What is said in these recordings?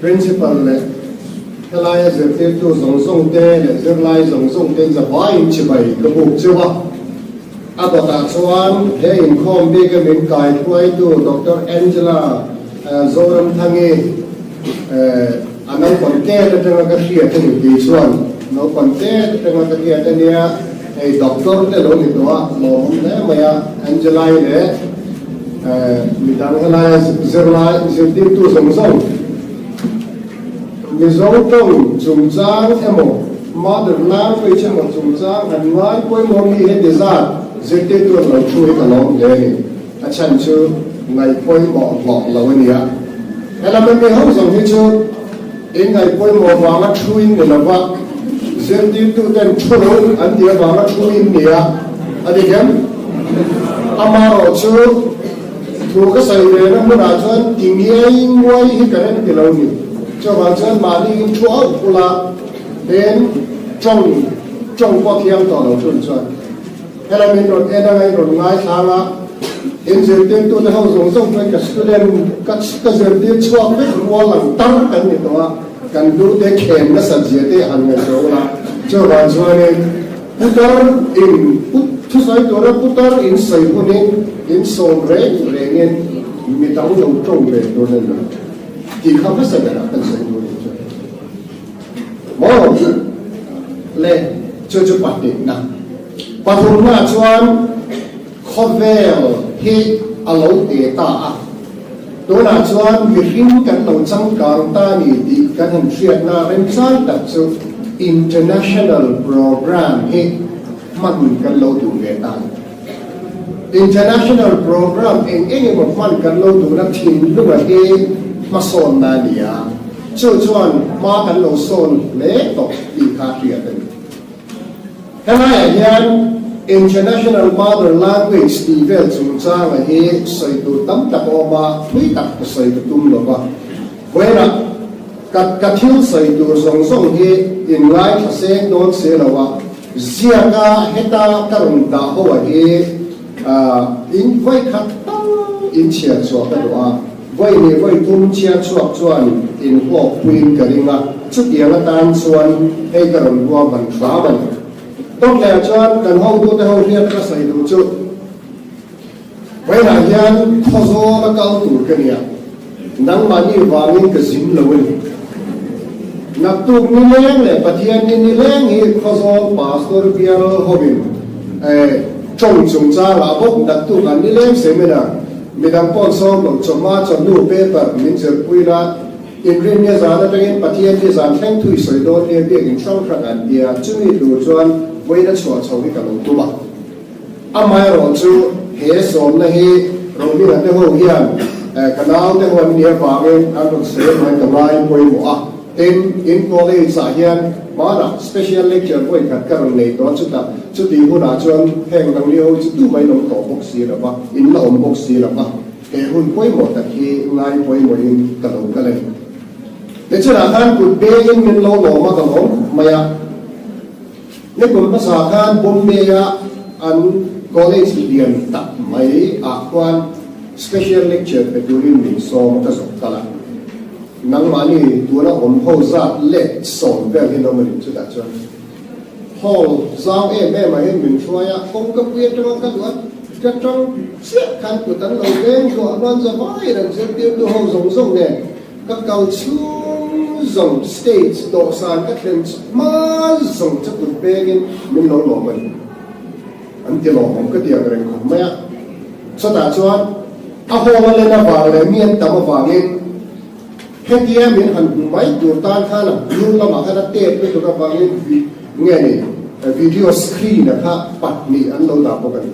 Principal leh helaia zirtirtu zawng zawng te leh zirlai zawng zawng te zavaiin chibai ka buk cheu a. A dawtah chuan he inkhawm bika min kaihruaitu Doctor Angela Zoramthangi a naupang tet atanga ka hriat a ni tih chuan naupang tet atanga ka hriat a nia, hei doctor te lo ni tawh a, lawmawm hle mai a, Angela-i leh midang helaia zirlai zirtirtu zawng zawng Mizo tawng chungchang emaw mother language emaw chungchang han ngai pawimawh mi he ti zat zirtirtu an lo thu hi ka lawm hle a ni. A chhan chu ngaih pawimawh hlawh lo a nia. Helam ami ho zawng hi chu in ngaih pawimawh vanga thu in ni lova, zirtirtu ten thu lo an tih avanga thu in ni a, a dik em? Amaherawh chu thu ka sawi ve na hmunah chuan ti ngiai nguai hi ka rem ti lo ni. Chuvang chuan mahni in thu auh ula, ten tawng tawng pawh thiam tawh lo thun chuan. Hello min rawn en anga in rawn ngaithlang a, in zirtirtute ho zawng zawng chuan ka student ka ka zirtir chhuak vek rual ang tar kan ni tawh a, kan hnute khen nasat zia te han ngaihtuah ula, chuvang chuanin putar in put thusawi tura putar in sawi hunin in sawm reng rengin midang lo tawng ve tur a ni lo tih kha hmasa berah kan sawi tur a ni chuan maw le chu chu pahnihna. Pathumna chuan khawvel hi a lo te ta a, tunah chuan mihring kan lo changkang ta ni tih kan han hriatna remchang tak chu international program hi hman kan lo duh ve ta a ni. International program eng eng emaw hman kan lo duhna thinlunga hi hmasawnna a ni a, chu chuan hma kan lo sawn hle tawh tih kha hriat a ni. Helaiah hian International Mother Language tih vel chungchanga hi sawi tur tam tak a awm a, thui tak ka sawi ka tum lo va. Vawiinah ka ka thil sawi tur zawng zawng hi in ngaithla seng dawn si lo a, ziaka heta ka rawn dah ho a hi in vawikhat tal in chhiar chhuah ka duh a. Vawi leh vawi thum chhiar chhuak chuan inhlawk puiin ka ring a, chutiang atan chuan hei ka rawn ruahman hram a ni. Dawtlehah chuan kan hotute ho hriat ka sawi duh chu vawiinah hian Khawzawl a kal tur ka nia, nangmahni vangin ka zin lo a ni. Naktuk nileng leh Pathian ni nileng hi Khawzawl Pastor bial hovin tawng chungchangah bawk naktuk an nileng seminar Midang pawh sawm lo, chawhma chawhnu paper min zirpui la, inrinnia zan atangin Pathian hi zan thleng thui sawi dawn nia biakin hrang hrang an tia, chumi tur chuan vawiin a chhuah chho hi ka lo tum a. Amaherawh chu he sawmna hi Rohminga te ho hian ka nau te ho an nih avangin an rawn sawi mai ka ngai pawimawh a. Tin, in college ah hian hmanah special lecture vawi khat ka rawn nei tawh a, chutah chutih hunah chuan heng nangni ho chu tumah in awm tawh bawk si lo va, in la awm bawk si lo va, he hun pawimawh tak hi ngai pawimawhin ka lo kal a ni. Tichunah khan kut bengin min lo lawm a ka lawm khawp mai a, nikum hmasa khan Bombay a an college lian tak mai ah khuan special lecture pe turin min sawm a ka zawh kal a. Nangmahni tuna awm ho zat let sawm vel hi nawm a ni. Chutah chuan hall zau em em ah hian min hruai a, kawngka pui atanga ka luh a, ka tang chiah khan kut an lo veng hluah hluan zavai an zirtirtu ho zawng zawng nen ka kal chhung zawng stage dawhsan ka thlen hma zawng chu kut vengin min lo lawm a ni. An ti lawmawm ka ti ang reng khawp mai a. Chutah chuan a hawng a len avang leh mi an tam avangin hetia min han hmu mai tur tan khan a hnung lamah khan a tape lutuk avangin nge ni video screen a kha pahnih an lo dah bawk a ni.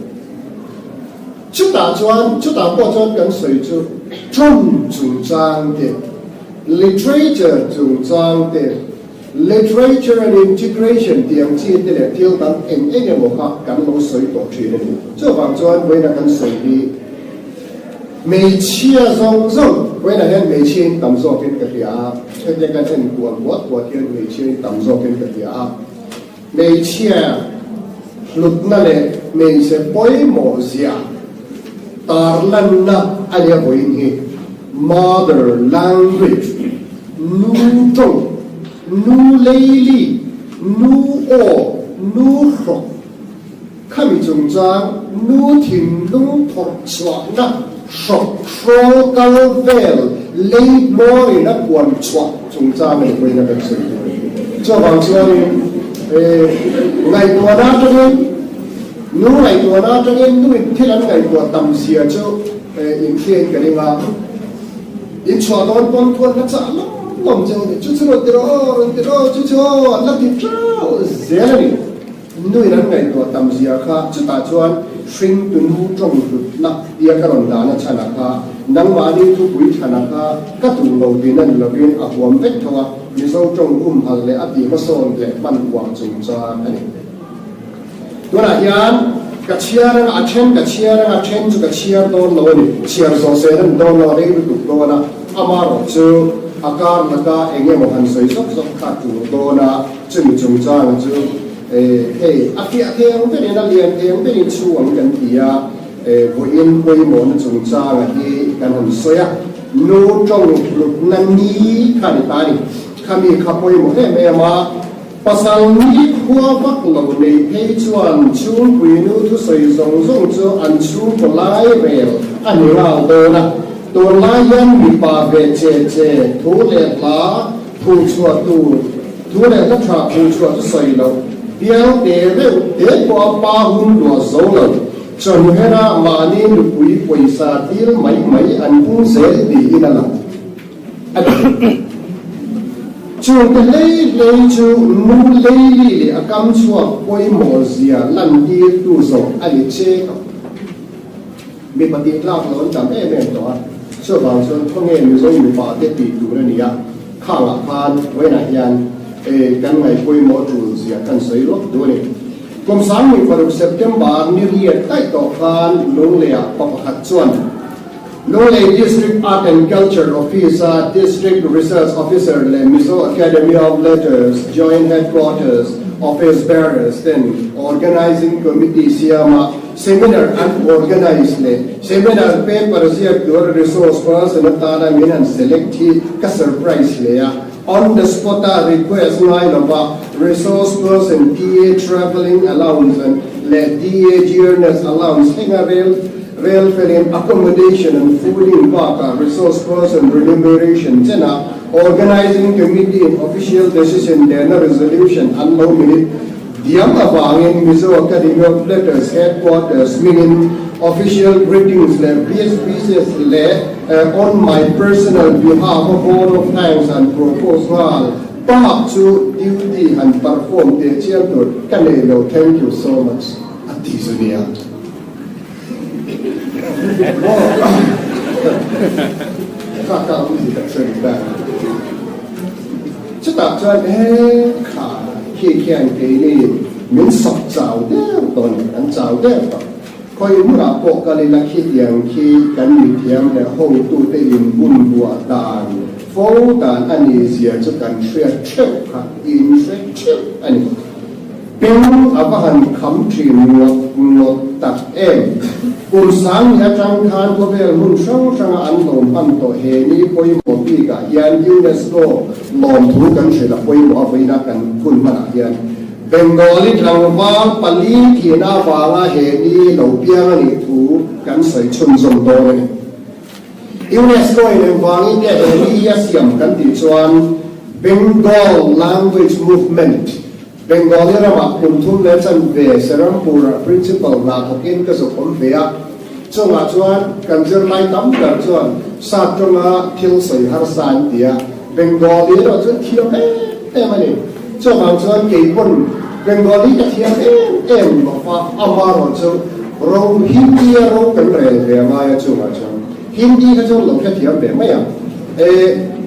Chutah chuan chutah pawh chuan kan sawi chu tawng chungchang te, literature chungchang te, Literature and Integration tih ang chi te leh thil dang eng eng emaw kha kan lo sawi tawh thin a ni. Chuvang chuan vawiina kan sawi hi hmeichhia zawng zawng, vawiinah hian hmeichhia in tam zawkin ka hria a, hetia kan en kual puat puat hian hmeichhia in tam zawkin ka hria a, hmeichhia hlutna leh hmeichhe pawimawh zia tarlanna a nia vawiin hi Mother Language. Nu tawng, nu leili, nu aw, nu hrawk. Khami chungchang nu thinlung phawrh chhuahna hrawk hrawl kal vel lei hmawrin a puan chhuah chungchang a ni pawhin a kan sawi tur a ni. Chuvang chuanin ngaihtuahna atangin nu ngaihtuahna atangin nuin thil an ngaihtuah tam zia chu inhriain ka ring a, in chhuah dawn pawn khuan la chah lawm lawm cheu a ni. Chu chu rawn ti rawh aw, rawn ti rawh aw, chu chu aw an la ti teuh zel a ni. Nuin an ngaihtuah tam zia kha chutah chuan hringtu nu tawng hlutna tia ka rawn dahna chhanah kha nangmahni thupui thlanah kha ka duh lo tin a ni lovin a huam vek tho a, Mizo tawng humhalh leh a tih hmasawn leh hmanhmuah chungchang a ni. Tunah hian ka chhiar anga a then ka chhiar anga a then chu ka chhiar dawn lo a ni, chhiar zawh sen a ni dawn lo a, rei lutuk dawn a, amaherawh chu a kar laka eng emaw han sawi zawk zawk kha tur dawn a, Chumi chungchanga chu hei a fiah thei ang berin a lian thei ang berin chhu ang kan ti a, vawiin pawimawhna chungchanga hi kan han sawi a, nu tawng hlutna ni kha ni ta a ni. Khami kha pawimawh em em a, pasal ni khua vak lo nei phei chuan chhungpui nu thusawi zawng zawng chu an chhungkaw lai rel a ni nghal dawn a, tunlai hian mipa ve che che thu leh hla Phuhchhuah tur, Thu leh hla tha phuhchhuah chu sawi loh, bial te reuh te pawh a pa hun luah zo lo, chawhnu hera mahni nupui pawisa dil mai mai an pung zel tiin a lang a ti. Chungte hlei hlei chu nu leili leh a kam chhuak pawimawh zia lantirtu zawk a ni chek ang. Mipa tih tlak lo an tam em em tawh a, chuvang chuan khawnge Mizo mipa te tih tur a ni a, khangah khan vawiinah hian kan ngaihpawimawh tul zia kan sawi lawk duh a ni. Kum 2006 September ni riat daih tawh khan Lungleiah pa pakhat chuan Lunglei District Art and Culture Office-a District Research Officer leh Mizo Academy of Letters Joint Headquarters Office Bearers ten Organizing Committee siama Seminar an organise leh seminar paper ziak tur resource person atana min han select hi ka surprise hle a. On the spot a request ngai lova resource person TA travelling allowance leh TA dearness allowance thlenga rel rel felin accommodation and fooding bakah resource person remuneration chena organising committee in official decision lehna resolution an lo minute Diam avangin Mizo Academy of Letters Headquarters hmingin official greetings leh best wishes leh on my personal behalf a vote of thanks han propose nghal bak chu duty han perform teh chiam tur ka nei lo thank you so much a ti zu nia. Kha ka awm zia sawi ta. Chutah chuan he kha khi khian keini min sawp chau der tawh a ni, kan chau der tawh. Khawi hmunah pawh kal ila khitiang khi kan mithiam leh hotute inbun buah dan fo dan a nih zia chu kan hriat theuh kha inhre theuh a ni. Beng a va han kham thin ngawt ngawt tak em! Kum sang ni atang khan khawvel hmun hrang hranga an lo hman tawh he ni pawimawh bikah hian UNESCO lawmthu kan hrilh a pawimawh a vawiina kan hun hmanah hian Bengali tlangval pali thihna avanga he ni lo piang a nih thu kan sawi chhunzawm dawn a ni. UNESCO in engvangin nge he ni hi a siam kan tih chuan Bengal Language Movement, Bengali ramah kum thum leh chanve Serampur-ah Principal hna thawkin ka zawk awm ve a, chungah chuan kan zirlai tam ber chuan sap tawnga thil sawi harsa an ti a, Bengali erawh chuan thiam em em a ni. Chuvang chuan kei pawn Bengali ka thiam em em lo va, amaherawh chu ro Hindi a ro kan rel ve a ngai a chungah chuan Hindi kha chuan lo hrethiam ve mai ang. E,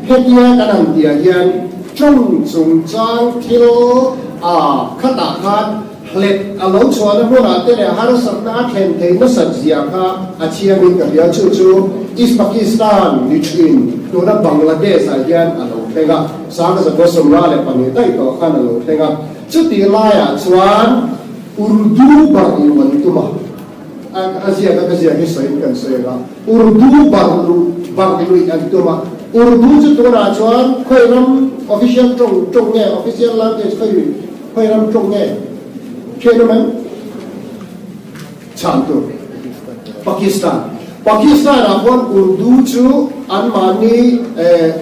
hetia kan han tihah hian Chung chungchang thil a khatah khan hlet a lo chhuahna hmunah te leh harsatna a thlen theih nasat zia kha a thiangin ka hria. Chu chu East Pakistan ni thin tuna Bangladesh-ah hian a lo thleng a, 1972 daih tawh khan a lo thleng a. Chutih laiah chuan Urdu barh luh an tum a, a ziak a ka ziak hi sawiin kan sawi ang a, Urdu barh luh barh luih an tum a. Urdu chu tunah chuan khawi ram official tawng tawng nge, official language khawi khawi ram tawng nge? Hriat awm em? Chhan tur. Pakistan. Pakistan ah khuan Urdu chu anmahni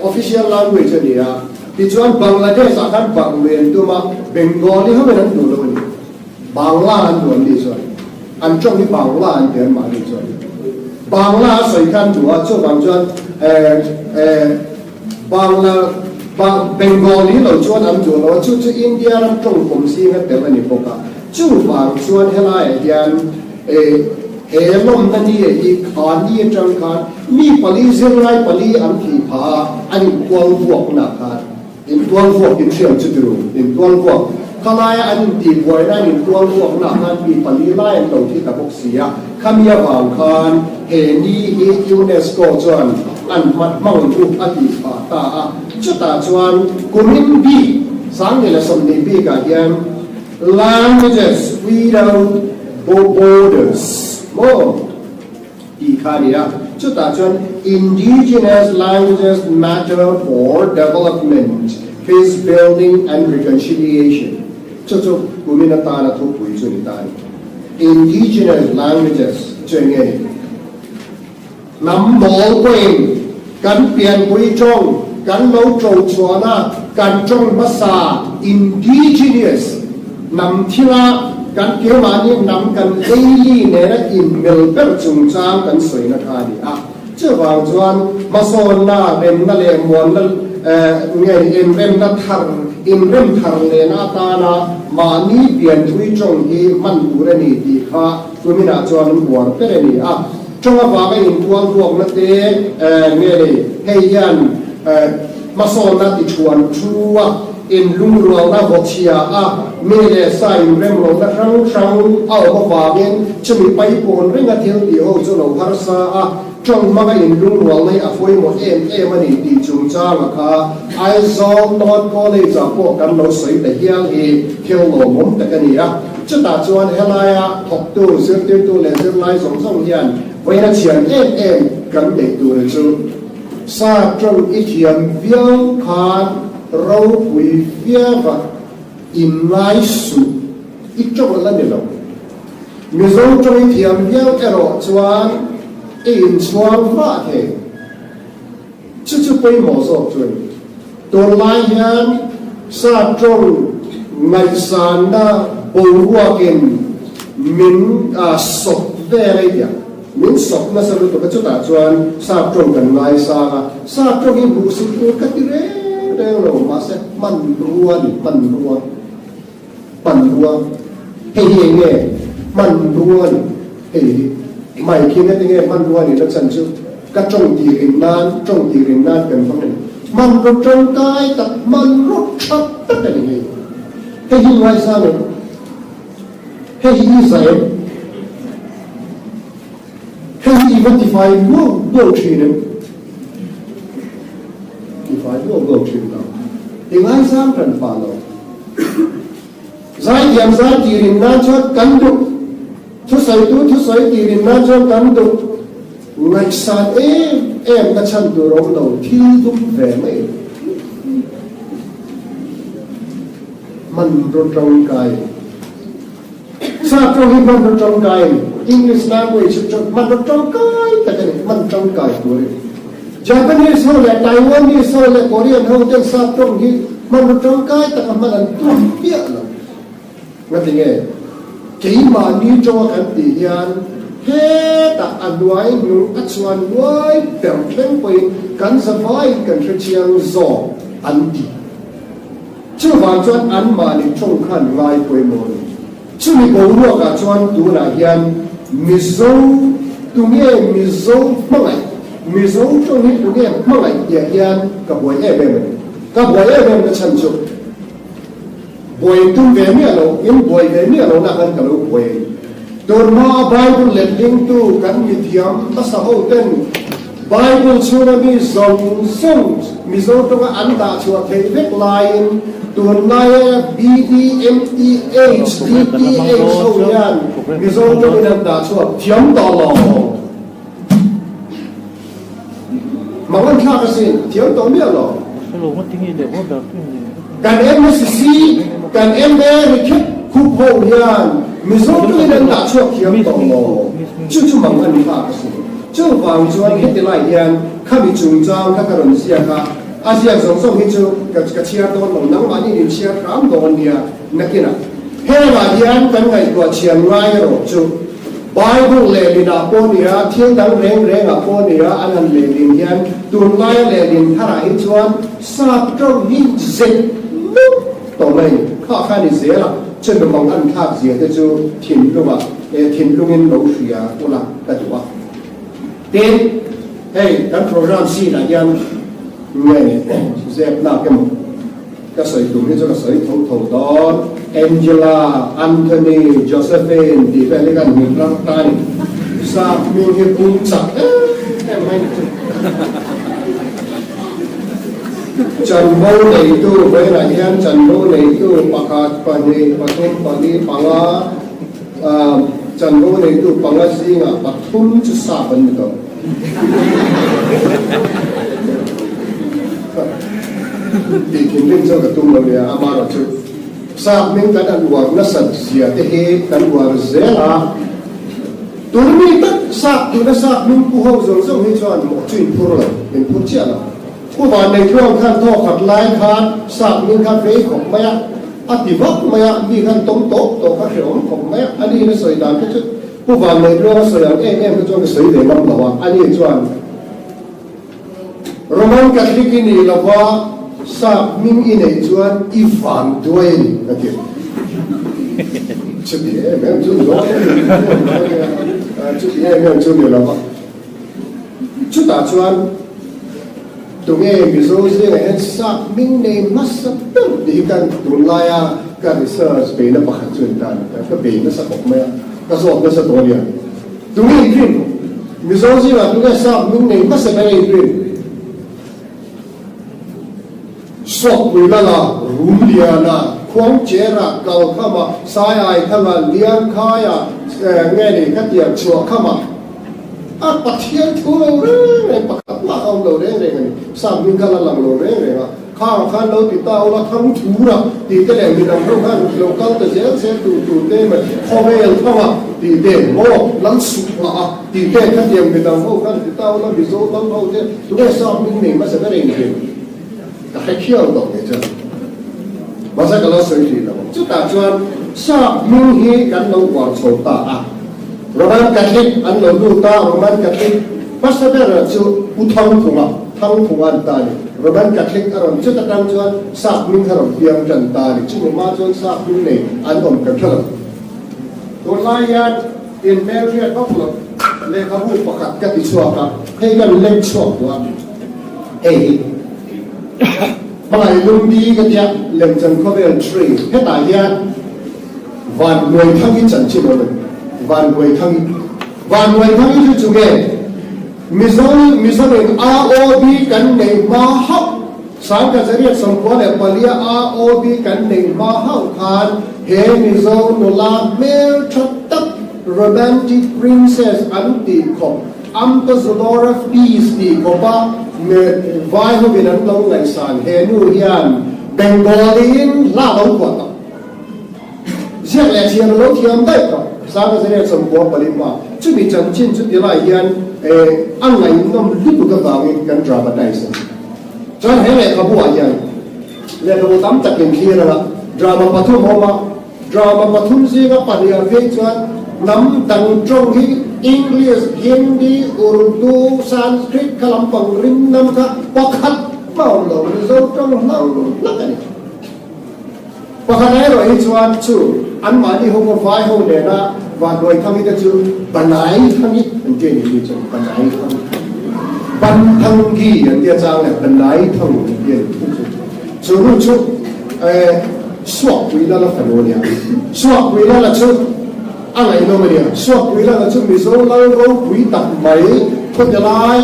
official language a ni a. Tichuan Bangladesh ah khan Banglu an tum a, Bengali ho in an duh lo a ni. Bangla an duh an nih chuan an tawng hi Bangla an ti anmahni chuan. Bangla a sawi kha an duh a, chuvang chuan Bangla Bengali lo chuan an duh lo a, chu chu India ram tawng pawm zinga tel a ni bawk a. Chuvang chuan helaiah hian he lawmna ni hi kha ni atang khan mi pali zirlai pali an thih phah a, an inkual vuakna khan intual vuak in hriam chu tiru intual vuak khalaia an intihbuaina an intual vuakna khan mi pali lai an lo thi ta bawk si a, khami avang khan he ni hi UNESCO chuan an hmat hmang u a tih phah ta a, chutah chuan kumin bik 2020 bikah hian Languages without borders maw tih kha a ni a, chutah chuan Indigenous languages matter for development, peace building and reconciliation chu chu kumin atana thupui chu ni ta a ni. Indigenous languages chu eng nge ni? Hnam mawl pawhin kan pianpui tawng kan lo to chhuahna kan tawng hmasa indigenous hnam thila kan keimahni hnam kan eili nena inmel ber chungchang kan sawina kha a ni a. Chuvang chuan hmasawnna, remna leh muanna nge inremna thar inrem thar lehna atana mahni pianpui tawng hi hman tur a ni tih kha tuminah chuan an buar ber a ni a. Tawng avanga intual vuakna te nge ni, hei hian hmasawnna ti thuan thu a, inlungrualna vawchhia a, mi leh sa inremlohna hrang hrang a awm avangin chumi paipawn ringa thil tih ho chu lo harsa a, tawng hmanga inlungrualna hi a pawimawh em em a ni tih chungchanga kha Aizawl North College-ah pawh kan lo sawi ta hial hi thil lawmawm tak a ni a. Chutah chuan helaia thawktu, zirtirtu leh zirlai zawng zawng hian vawiina chhian em em kan neih tur chu sa tawng i thiam viau khan ropui viauva inngai suh i tawng la ni lo. Mizo tawng i thiam viau erawh chuan i inchhuang vah thei. Chu chu pawimawh zawk chu a ni. Tunlai hian sa tawng ngaihsanna boruakin min sawp vel a nia. Min sawp nasa lutuk a, chutah chuan sa tawng kan ngaisang a. Sa tawng hi hmuhsit tur ka ti reng reng lo, mahse hmanrua a ni, hmanrua. Hmanrua, hei hi eng nge hmanrua ni? Hei hi mai khi nge tinge hmanrua ni na chan chu ka tawng tih rin nan, tawng tih rin nan kan hmang a ni. Hmanraw tangkai tak, hmanraw tha tak a ni hei. Hei hi ngaisang em? Hei hi i zah em? Hei hi i va tifai nuau nuau thin em? Tifai nuau nuau thin lo. I ngaisang hran pah lo. Zaithiam zai tirin nan chuan kan duh. Thusawitu thusawi tirin nan chuan kan duh. Ngaihsan em em na chhan tur awm lo, thil dum ve mai. Hmanraw tangkai. Sap tawng hi hmanraw tangkai a ni. English language hi chu hmanraw tangkai tak a ni, hman tangkai tur a ni. Japanese ho leh Taiwanese ho leh Korean ho ten sap tawng hi hmanraw tangkai taka hman an tum piah lo. Ngati nge? Keimahni tawnga kan tih hian hetah a hnuai hnung a chuan hnuai ber thleng pawhin kan zavaiin kan hrechiang zawk an ti. Chuvang chuan anmahni tawng khan ngai pawimawh a ni. Chumi boruakah chuan tunah hian Mizo tunge Mizo hmangaih, Mizo tawng hi tunge hmangaih tihah hian ka buai em em a ni. Ka buai em em na chhan chu buai tum ve miah lo, in buai ve miah lo na khan ka lo buai a ni. Tun hmaa Bible letlingtu kan mithiam hmasa ho ten Bible chhunga mi zawng zawng Mizo tawnga an dah chhuah theih vek laiin tunlaia BDMTH, DTH ho hian Mizo tawngin an dah chhuak thiam tawh lo. Mangan thlak asin, a thiam tawh miah lo. Kan MSC, kan MA ri khep khup ho hian Mizo tawngin an dah chhuak thiam tawh lo. Chu chu mangan thlak asin. Chuvang chuan heti lai hian khami chungchang kha ka rawn ziak a, a ziak zawng zawng hi chu ka chhiar dawn lo, nangmahni in chhiar hram dawn nia nakinah. Hengah hian kan ngaihtuah chhian ngai erawh chu Bible lehlinah pawh nia, thil dang reng rengah pawh nia an han lehlin hian tunlaia lehlin tharah hi chuan sap tawng hi zet lup tawh mai ni. Kha kha ni zel a, chumi mang an thlak zia te chu thinlungah thinlungin lo hria ula ka duh a. Tin, hei kan program scene ah hian nge zep lak emaw ka sawi tum hi chu ka sawi tho tho dawn. Angela, Anthony, Josephine tih vel hi kan hmu tlang ta a ni. Sap hming hi pum chak em em mai ni chu. Chanvo neitu vawiinah hian chanvo neitu pakhat, pahnih, pathum, pali, panga, Chanvo neitu panga zingah pathum chu sap an ni tawh. Tih thinrim chu ka tum lo nia, amaherawh chu sap hming kan an uar nasat zia te hi kan uar zel a. Turmi tak sap tuna sap hming pu ho zawng zawng hi chuan mawh chu in phur lo, in phur chiah lo. Pu Vanneitluang khan thaw khat lai khan sap hming kha vei khawp mai a. A ti vak mai a, mi khan tawm tawp tawp a hrehawm khawp mai a, ani in a sawi dan kha chu Pu Vanneihluang a sawi ang em em kha chuan ka sawi ve ngam lo a, ani chuan Roman Catholic i nih lova sap hming i neih chuan i van duai a ni ka ti. Chuti em em chu ni lo a, chuti em em chu ni lo va. Chutah chuan Tunge Mizo zingah hian sap hming nei hmasa ber tih hi kan tunlaia ka research beihna pakhat chu in tan ka bei nasa khawp mai a, ka zawt nasa tawh a nia. Tunge in rin? Mizo zingah tunge sap hming nei hmasa ber a in rin? Suakpuilala, Rumliana, Khuangchera, Kalkhama, Saiaithanga, Liangkhaia, nge ni khatiang Chhuahkhama, A Pathian thu lo reng reng pakhat mah a awm lo reng reng a ni. Sap hming kha la lang lo reng reng a, khang khan lo ti ta ula thang thura tih te leh midang ho khan lo kal ta zel zel tur tur te mai khawvel thanga tih te maw lal suk lah a tih te khatiang midang ho khan ti ta ula Mizo lal ho te tunge sap hming nei hmasa ber in rin ka hre khiau tawh kei chuan mahse ka lo sawi hrih lo. Chutah chuan sap hming hi kan lo uar chho ta a. Roman Catholic an lo lut a, Roman Catholic hmasa ber chu Pu Thangphunga, Thangphunga an ta a ni. Roman Catholic a rawn chut atang chuan sap hming kha rawn piang tan ta a ni. Chumi hma chuan sap hming nei an awm kan hre lo. Tunlai hian inhmelhriat vak lo lehkhabu pakhat ka ti chhuak a, hei kan leng chhuak duh a, hei hi Hmangaih Lungdi ka tia Lemchan Khawvel Tree hetah hian Van Hnuaithangi chanchin awm em? Van Hnuaithangi Van Hnuaithangi chu chu nge? Mizo Mizoin ROB kan neih hma hauh Sangkazariat 94 ROB kan neih hma hauh khan he Mizo nula hmeltha tak Romantic Princess an tih khawp Ambassador of Peace tih khawpa vai hovin an lo ngaihsan he nu hian Bengali-in hla lo phuah tak. Ziak leh chhiar a lo thiam daih tawh. Sangkazariat 94 hma chumi chanchin chu ti lai hian a ngaihnawm lutuk avangin kan dramatize a. Chuan he lehkhabu ah hian lehkhabu tam tak in thlir anga drama pathum a awm a, drama pathum zinga pahnih ah phei chuan hnam dang tawng hi English, Hindi, Urdu, Sanskrit kha lampang rim nam kha pakhat mah a awm lo, Mizo tawng hlang hlak a ni. Pakhat erawh hi chuan chu anmahni ho khaw vai ho nena vanduai thangi te chu Banai thangi an ti a ni ni chuan Banai thangi Ban thangi an ti a chang leh Banai thangi an ti a ni chu chu nu chu Suakpui Lala fanu a nia Suakpui Lala chu a ngaihnawm a nia Suakpui Lala chu Mizo lal ropui tak mai khawte lai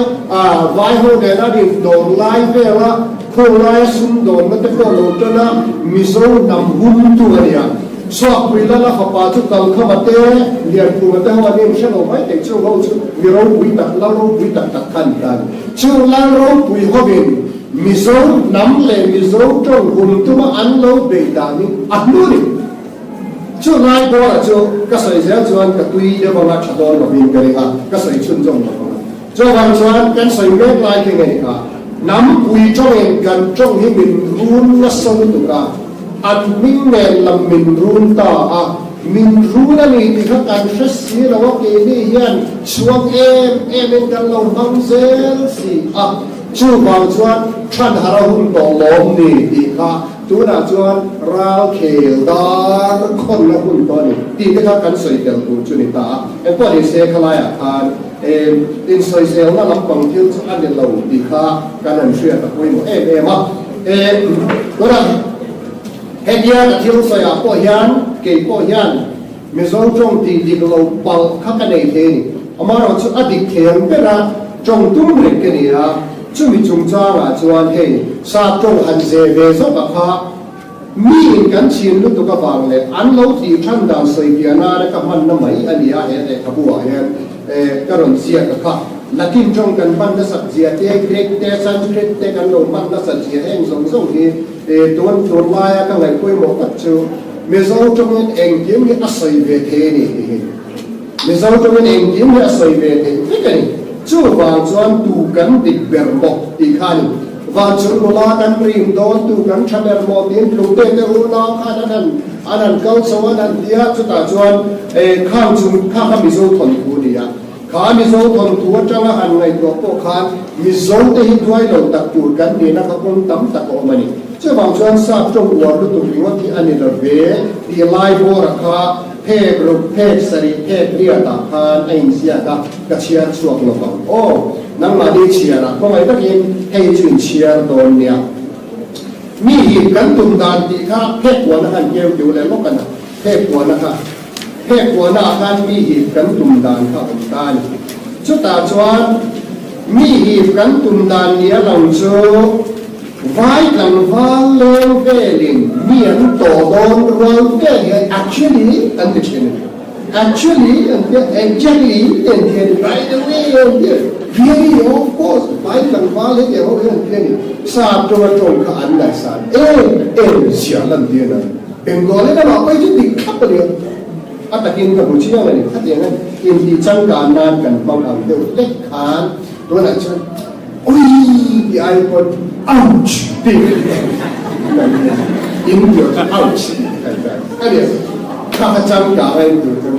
vai ho nena rin dawr lai vela Khaw laia sumdawnna te pawh lo tan a, Mizo hnam humtu a nia. Suakpui Lala fapa chu Kalkhama te, Liankhuma te ho an inhre lo mai thei, chung ho chu mi ropui tak, lal ropui tak tak kha an ni ta a ni. Chung lal ropui hovin Mizo hnam leh Mizo tawng hum tuma an lo beih danin a hnu ni. Chu lai bawra chu ka sawi zel chuan ka tui deuh anga tha dawn lovin ka ring a, ka sawi chhunzawm lo vang a. Chuvang chuan kan sawi mek lai khi ngei kha hnam pui tawngin kan tawng hi min run nasa lutuk a, an hming nen lam min run ta a, min run a ni tih kha kan hre si lo a, keini hian chhuang em em in kan lo hmang zel si a, chuvang chuan thanhar a hun tawh lawm ni tih kha Tunah chuan ral khel dar khawnna hun tawh a ni tih te kha kan sawi tel tur chu ni ta a. Engpawh ni se khalaiah khan insawiselna lampang thil chu a ni lo tih kha kan han hriat a pawimawh em em a. Tunah hetia ka thil sawiah pawh hian kei pawh hian Mizo tawng tih dik lo palh kha ka nei thei a ni. Amaherawhchu chu a dik thei ang ber a, tawng tum reng ka ni a, chumi chungchangah chuan hei sap tawng han ze ve zawk a kha miin kan chhin lutuk avang leh an lo tih than dan sawi piah nana ka hmanna mai a ni a, he lehkhabu ah hian ka rawn ziak a kha. Latin tawng kan hman nasat zia te, Greek te, Sanskrit te kan lo hman nasat zia heng zawng zawng hi tun tunlaia ka ngaihpawimawh tak chu Mizo tawngin engkim hi a sawi ve thei a ni tih hi. Mizo tawngin engkim hi a sawi ve thei vek a ni. Chuvang chuan tu kan dik ber maw tih kha a ni. Vanchung nula kan rim dawn tu kan tha ber maw tiin tlungte te unau khan an han an han kal chho an han ti a, chutah chuan khang chung kha kha Mizo thawnthu a ni a. Kha Mizo thawnthu atanga han ngaihtuah pawh khan Mizo te hi duai lo tak tur kan nihna kha kawng tam tak a awm a ni. Chuvang chuan sap tawng uar lutuk ringawt hi a ni lo ve tih lai bawra kha phek ruk, phek sarih, phek riatah khan a inziak a, ka chhiar chhuak lo vang. Aw, nangmahni chhiarah khawngaih takin hei chu inchhiar dawn nia. Mi hi kan tum dan tih kha phek puana khan keu keu leh lawk a na, phek puana kha. Phek puana ah khan mi hip kan tum dan kha a awm ta a ni. Chutah chuan mi hip kan tum dan nia lang chu Vai tlangval leng velin mi an tawh dawn rual vel hian actually an ti thin a ni. Actually an tia, exactly te an tia a ni, by the way an tia, really, of course, vai tlangval hetiang ho hian an tia a ni. Sap tawnga tawng kha an ngaihsan em em zia lan tir a ni. Bengali lamah pawh hi chu dik thlap a ni a, a takin ka hmu chiang a ni. Khatiang hian intih changkan nan kan hmang ang deuh hlek khan tunah chuan Ui ti ai pawn ouch ti in tih chu ouch ti kan ta a ni kha kha changkang a in tur chu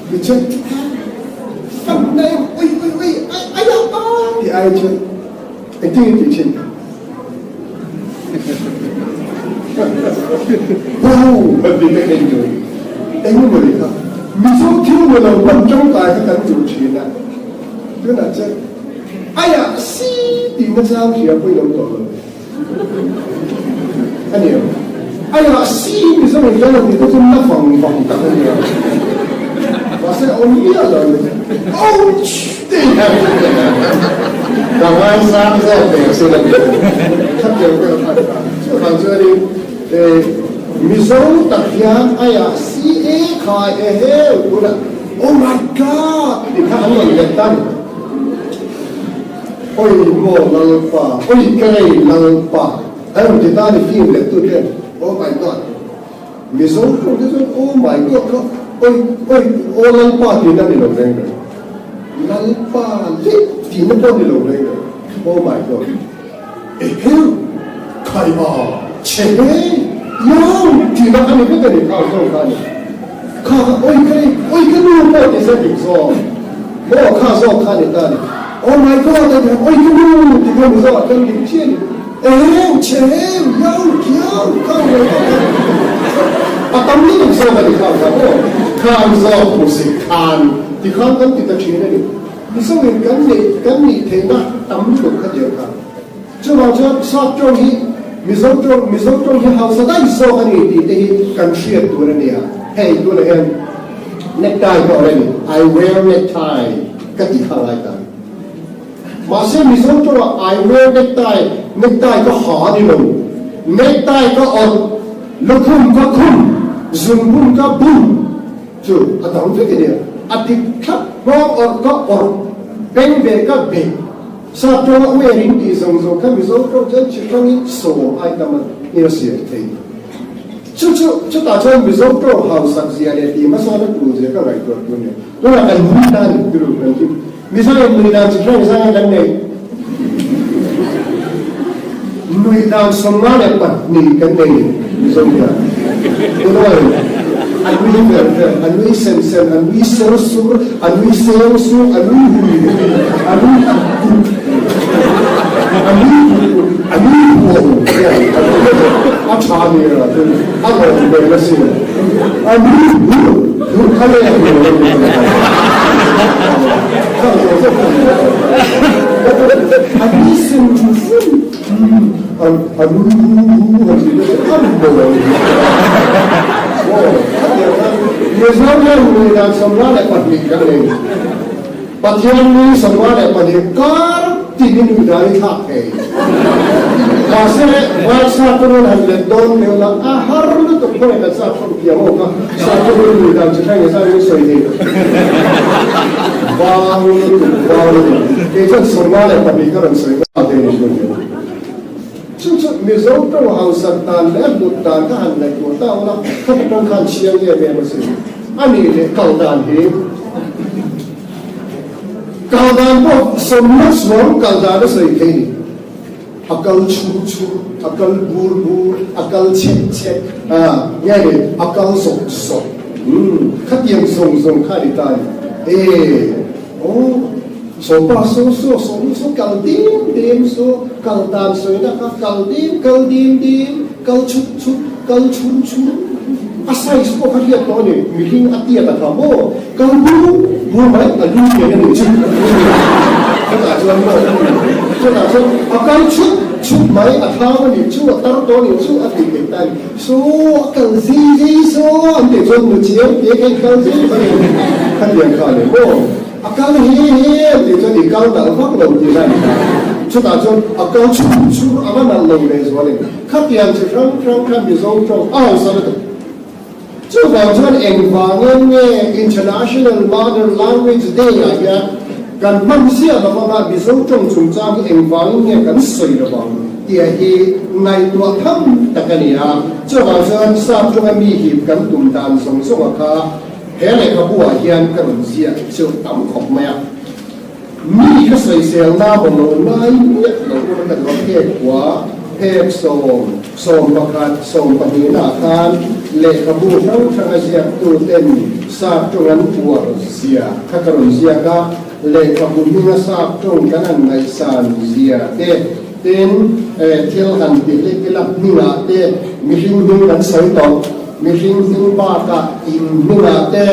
ti chuan fan na em ui ui ui ai ai a pa ti ai chuan engtin in tih thin Wow kan ti vek en tur engemaw ni kha Mizo thil maw lo hman tangkai kha kan tur thin a tunah chuan Aiah si tih na chang hria pawh i lo tawh lo a ni ang. Aiah si Mizo in kan han tih te chu na vang vang tak a ni ang. Mahse a awm miah lo a ni. Ouch! Tih hian ka ngaisang zawk ve a sin a ni. Khatiang deuh kha a ni ta. Chuvang chuanin Mizo tak hian aiah si e khai e heu tunah Oh my God! Tih kha an rawn let ta a ni. Oi maw Lalpa, oi ka rei Lalpa, an rawn ti ta a ni film let tu te, Oh my God! Mizo tawng te chuan Oh my God kha oi oi aw Lalpa tihna ni lo reng reng, Lalpa leh tihna pawh ni lo reng reng, Oh my God! Eheu! Khaiba! Chhe he! Iau! Tihna kha ni vek a ni, kha ang zawng kha a ni. Kha kha oi ka ni, oi ka nu pawh ti zet dik zawk. Maw kha zawk kha a ni ta a ni. Oh my God a ti a, oi ka nu ti kha mi zawk ah khan dik chiah a ni. Eheu! Chhe heu! Iau! Kiau! Kha ang zawng kha a ni. A tam lutuk zawk a ni kha ang kha maw? Kha ang zawk hmusit khan ti khan kan ti ta thin a ni. Mizoin kan neih kan nih theihna tam lutuk kha tir kha. Chuvang chuan sap tawng hi Mizo tawng Mizo tawng hi hausa daih zawk a ni tih te hi kan hriat tur a ni a. Hei tunah hian necktie pawh a reng I wear necktie ka ti kha ngai ta. Mahse Mizo tawngah I wear necktie necktie ka ha a ni lo. Necktie ka awrh lukhum ka khum. Zungbun ka bun chu a dang vek a nia. A dik thlap nghawng awrh ka awrh, beng ve ka be. Sap tawnga uer in tih zawng zawng kha Mizo tawng chuan chi hrangin sawm ai tam a nia siam thei. Chu chu chutah chuan Mizo tawng hausak zia leh tih hmasawn a tul zia ka ngaihtuah tur nia. Tunah kan nui ta a ni turu kan hlim. Mizo in nui dan chi hrang zanga kan nei. Nui dan 52 kan nei Mizo hian. Tunah a nui ver ver, a nui sen sen, a nui ser sur, a nui seng sung, a nui hui hui, a nui kut kut, a nui kut kut, a nui huau a tha ni a chu a lawm hmel a sin, a nui hur hur kha leh hmel a ni a nui sem sem a nui hu hu a ti a maw a ni. Mizo hian nui dan 52 kan nei. Pathian nui 52 kar tih hi nui dan i thlak thei. Mahse, vai sa chu rawn han let dawn leh la, a har lutuk khawngaih kan sa thlawm thiam awk a, sa chu rawn nui dan chi hrang zan in sawi thei lo. Vang lutuk, vang lutuk. Kei chuan 52 ka rawn sawi nghal thei ni chu. Chu chu Mizo tawng hausak dan leh a hlut dan kha han ngaihtuah ta ula, khata tawng khan chhiang em em a sin. A nih leh kal dan hi kal dan pawh sawmna chuang kal dan a sawi thei ni. A kal chhur chhur, a kal bur bur, a kal chhek chhek, a nge ni, a kal zawk zawk. Umm, khatiang zawng zawng kha a ni ta a ni. E, aw, sawpa saw saw, sawmi saw kal dim dim saw, kal dan sawina kha kal dim, kal dim dim, kal chhuk chhuk, kal chhur chhur. A size pawh kha hriat tawh a ni, mihring a tiat a kha maw, kal bur bur mai, a lu lian a nih chu. Chutah chuan maw, chutah chuan a kal chhuk chhuk mai, a thau a nih chu, a tar tawh a nih chu a tih theih ta a ni. Saw a kal zei zei saw an tih chuan nu chiang tih kha i kal zei mai khatiang kha a ni maw? A kal he he an tih chuan i kal nalh vak lo tih lai kha chutah chuan a kal chhur chhur a va nalh lo leh zual in khatiang chi hrang hrang kha Mizo tawng a hausa lutuk. Chuvang chuan engvangin nge International Mother Language Day ah hian kan hman ziah lo anga Mizo tawng chungchang hi engvangin nge kan sawi lo ang tih hi ngaihtuah tham tak a ni a. Chuvang chuan sap tawnga mi hip kan tum dan zawng zawng a kha he lehkhabu ah hian ka rawn ziah chu tam khawp mai a. Mi ka sawisel na maw lo ngai miah lo ula ka duh a, phek kua, phek sawm, 11, 12 ah khan lehkhabu hrang hrang a ziaktu ten sap tawng an uar zia kha ka rawn ziak a, lehkhabu hminga sap tawng kan han ngaihsan zia te, tin thil han ti hlek ila hmingah te mihring hming kan sawi tawh. Mihring hming bakah in hmingah te,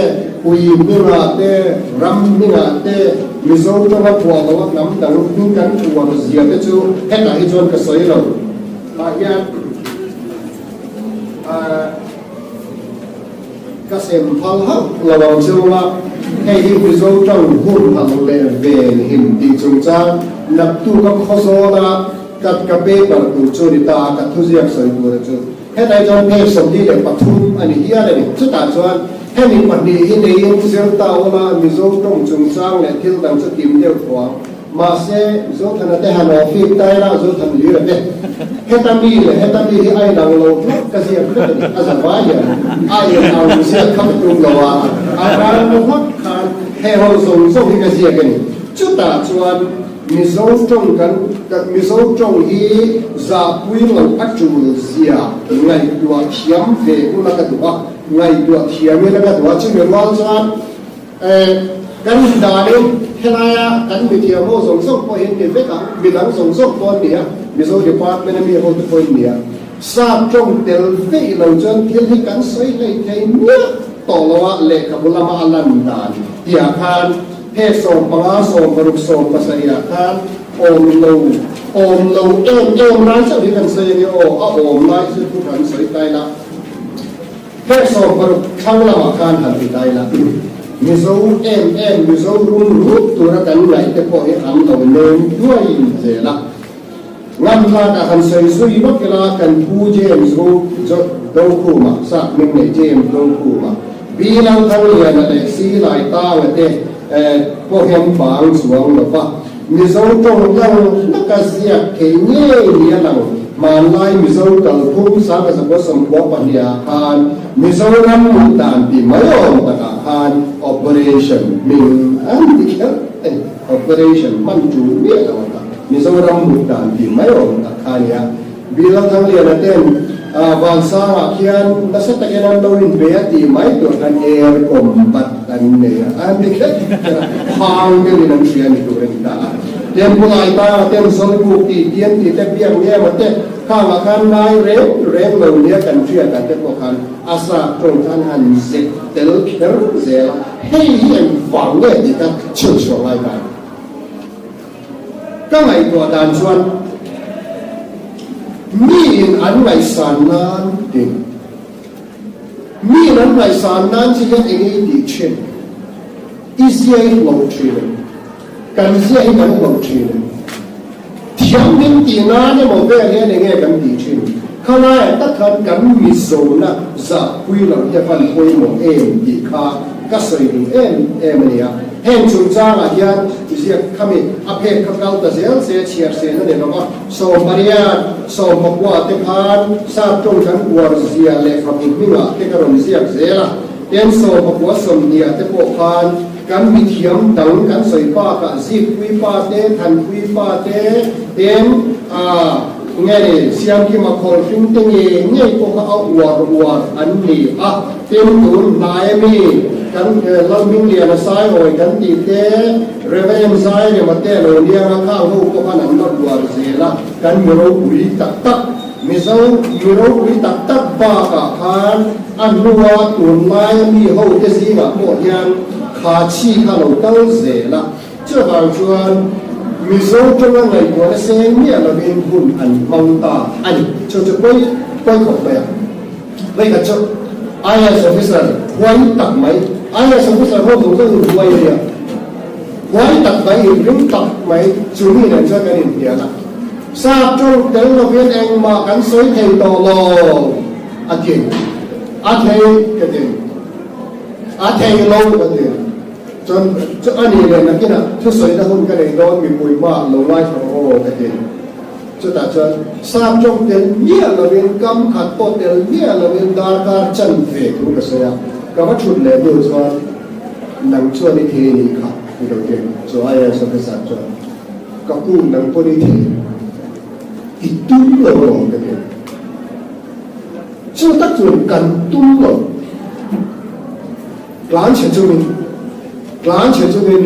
ui hmingah te, ram hmingah te, Mizo tawnga phuah lo a hnam dang hming kan uar zia te chu hetah hi chuan ka sawi lo. Tah hian ka sem phal hauh lo ang chunga hei hi Mizo tawng hun hal leh ven him tih chungchang naktuk a khawzawla ka ka paper tur chu ni ta a, ka thuziak sawi tur chu. Hetlai chuan page 23 a ni hial a ni. Chutah chuan hemi pahnih hi neiin zir ta ula Mizo tawng chungchang leh thil dang chu kim deuh tho ang. Mahse, Zothana te han aw fik tai la, Zothan Lira te. Heta mi leh heta mi hi a inang lo hlauh ka ziak vek a ni. A za vai hian a inang ziak kha ka tum lo a, a ran hlak khan hei ho zawng zawng hi ka ziak a ni. Chutah chuan. Mizo tawng kan Mizo tawng hi zahpui lo a tul zia ngaihtuah thiam ve ula ka duh a, ngaihtuah thiam ila ka duh a, chumi rual chuan kan indanin helaia kan mithiam ho zawng zawng pawh hi an ni vek a, midang zawng zawng pawh an ni a, Mizo department a mi ho te pawh an ni a, sap tawng tel veih lo chuan thil hi kan sawi hlei thei miah tawh lo a, lehkhabu lama a lan dan tihah khan. He 15, 16, 17 ah khan awm lo, awm lo em em lai chauh hi kan sawi a ni aw, a awm lai chu thu kan sawi tai la. He 16 thlang lamah khan han ti tai la. Mizo em em, Mizo rum rup tura kan ngaih te pawh hi an lo nem duai zel a. Ngam tlakah han sawi zui vak ila kan Pu James Ru Dokhuma, sap hming nei James Dokhuma, Bi Lalthangliana leh Si Laitanga te pawhin bang chuang lo va, Mizo tawng lang hlaka ziak thei ngei ni a lang. Hmanlai Mizo kalphung 1992 ah khan Mizoram mut dan ti mai awm takah khan Operation hming an ti kher a ni. Operation hman tul miah lo a Mizoram mut dan ti mai awm tak kha a ni a. Bill Thangliana ten Vansangah khian nasa takin an lo inbe a tih mai tur khan air combat an nei a, an ti kher kher a, phang deuhin an hria ni tur a ni ta a. Temple ai tanga ten Zawlbuk tih tian tih te biak nge maw te khangah khan ngai reng reng lo nia kan hriat ah te pawh khan a sap tawng khan han zep tel kher zel a, hei hi engvang nge tih kha chhunchhuah ngai ta a ni. Ka ngaihtuah dan chuan miin an ngaihsan nan tin, miin an ngaihsan nan chi hian eng i tih thin? I zia i hlauh thin em? Kan zia hi kan hlauh thin em? Thiam min tih nan emaw vel hian eng nge kan tih thin? Khalaiah tak khan kan mizona zahpui loh hi a van pawimawh em tih kha ka sawi duh em em a nia. Heng chungchangah hian ziak khami a phek kha kal ta zel se chhiar sen a ni lo va, 18, 19 te khan sap tawng kan uar zia lehkhabu hmingah te ka rawn ziak zel a, ten 19, 20 te pawh khan kan mithiam dang kan sawi bakah Zikpui pa te, Thanpui pa te, ten a. Nge ni, Siamkima khawlhring te ngei ngei pawh kha a uar uar an ni a, tin tun hnai a mi kan Lalhmingliana Saiawi kan tih te, Rev. Zairema te lo niang a khang ho pawh khan an la uar zel a, kan mi ropui tak tak, Mizo mi ropui tak tak bakah khan a hnua tunlai a mi ho te zingah pawh hian kha chhi kha lo kal zel a. Chuvang chuan Mizo tawnga ngaihtuahna seng miah lovin hun an hmang ta a ni. Chu chu pawi pawi khawp mai a. Vawikhat chu IAS officer huai tak mai, IAS officer ho zawng zawng in huai a nia, huai tak mai, inring tak mai chu mi nen chuan kan inhnial a. Sap tawng tel lovin engmah kan sawi thei tawh lo a ti. A thei ka ti. A thei lo ka ti. Chuan chu a ni leh nakinah thusawina hun ka nei dawn mipui hmaah lo ngaithla rawh aw ka ti. Chutah chuan sap tawng tel miah lovin kam khat pawh tel miah lovin darkar chan ve thu ka sawi a, ka va thut leh hnu chuan nang chuan i thei nih kha ti lo ti. Chu IAS officer chuan ka pu nang pawn i thei i tum lo rawh ka ti. Chu tak chuan kan tum lo. Tlan chhe chungin, tlan chhe chungin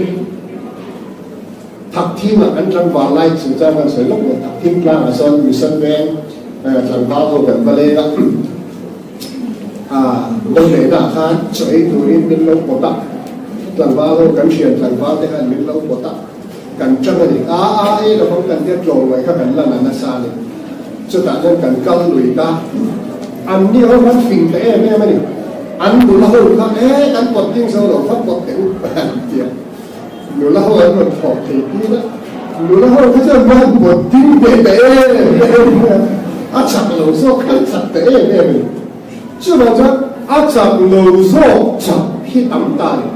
Thakthingah kan tlangval lai chu chuan kan sawi lawk lo, Thakthing tlangah sawn Mission Veng tlangval ho kan va leng a, lo lehna ah khan chaw ei turin min lo pawt a, tlangval ho kan thian tlangval te khan min lo pawt a, kan tang a ni, a a ei lovang kan tia tlawmngaih kha kan lan a nasa a ni, chutah chuan kan kal lui ta, an ni ho khan fing ta em em a ni. An nula ho kha e kan pawt ding zo lo kha pawt teh u an ti a, nula ho an rawn thawk thei tir a, nula ho kha chuan an pawt ding ve ta em em a, a chak lo zawk kha an chak ta em em a ni. Chuvang chuan a chak lo zawk chak hi tam ta a ni,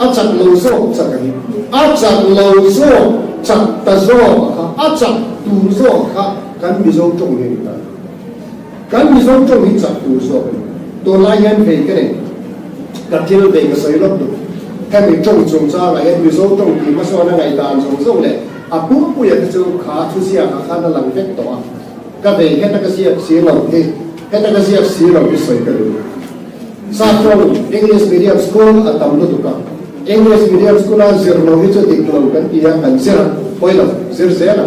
a chak lo zawk chak a hi, a chak lo zawk chak ta zawk kha, a chak tur zawk kha kan Mizo tawng hi a ni ta. Kan Mizo tawng hi chak tur zawk a ni. Tunlai hian vei ka nei. Ka thil vei ka sawi lawk duh. Hemi tawng chungchangah hian Mizo tawng tih hmasawn a ngaihdan zawng zawng leh a pumpuia te chu kha thuziakah khan a lang vek tawh a. Ka vei heta ka ziak si lo hi, heta ka ziak si lo hi sawi ka duh. Sap tawng English medium school a tam lutuk a. English medium school a zir lo hi chu dik lo kan ti a, kan zir a, pawi lo, zir zel a.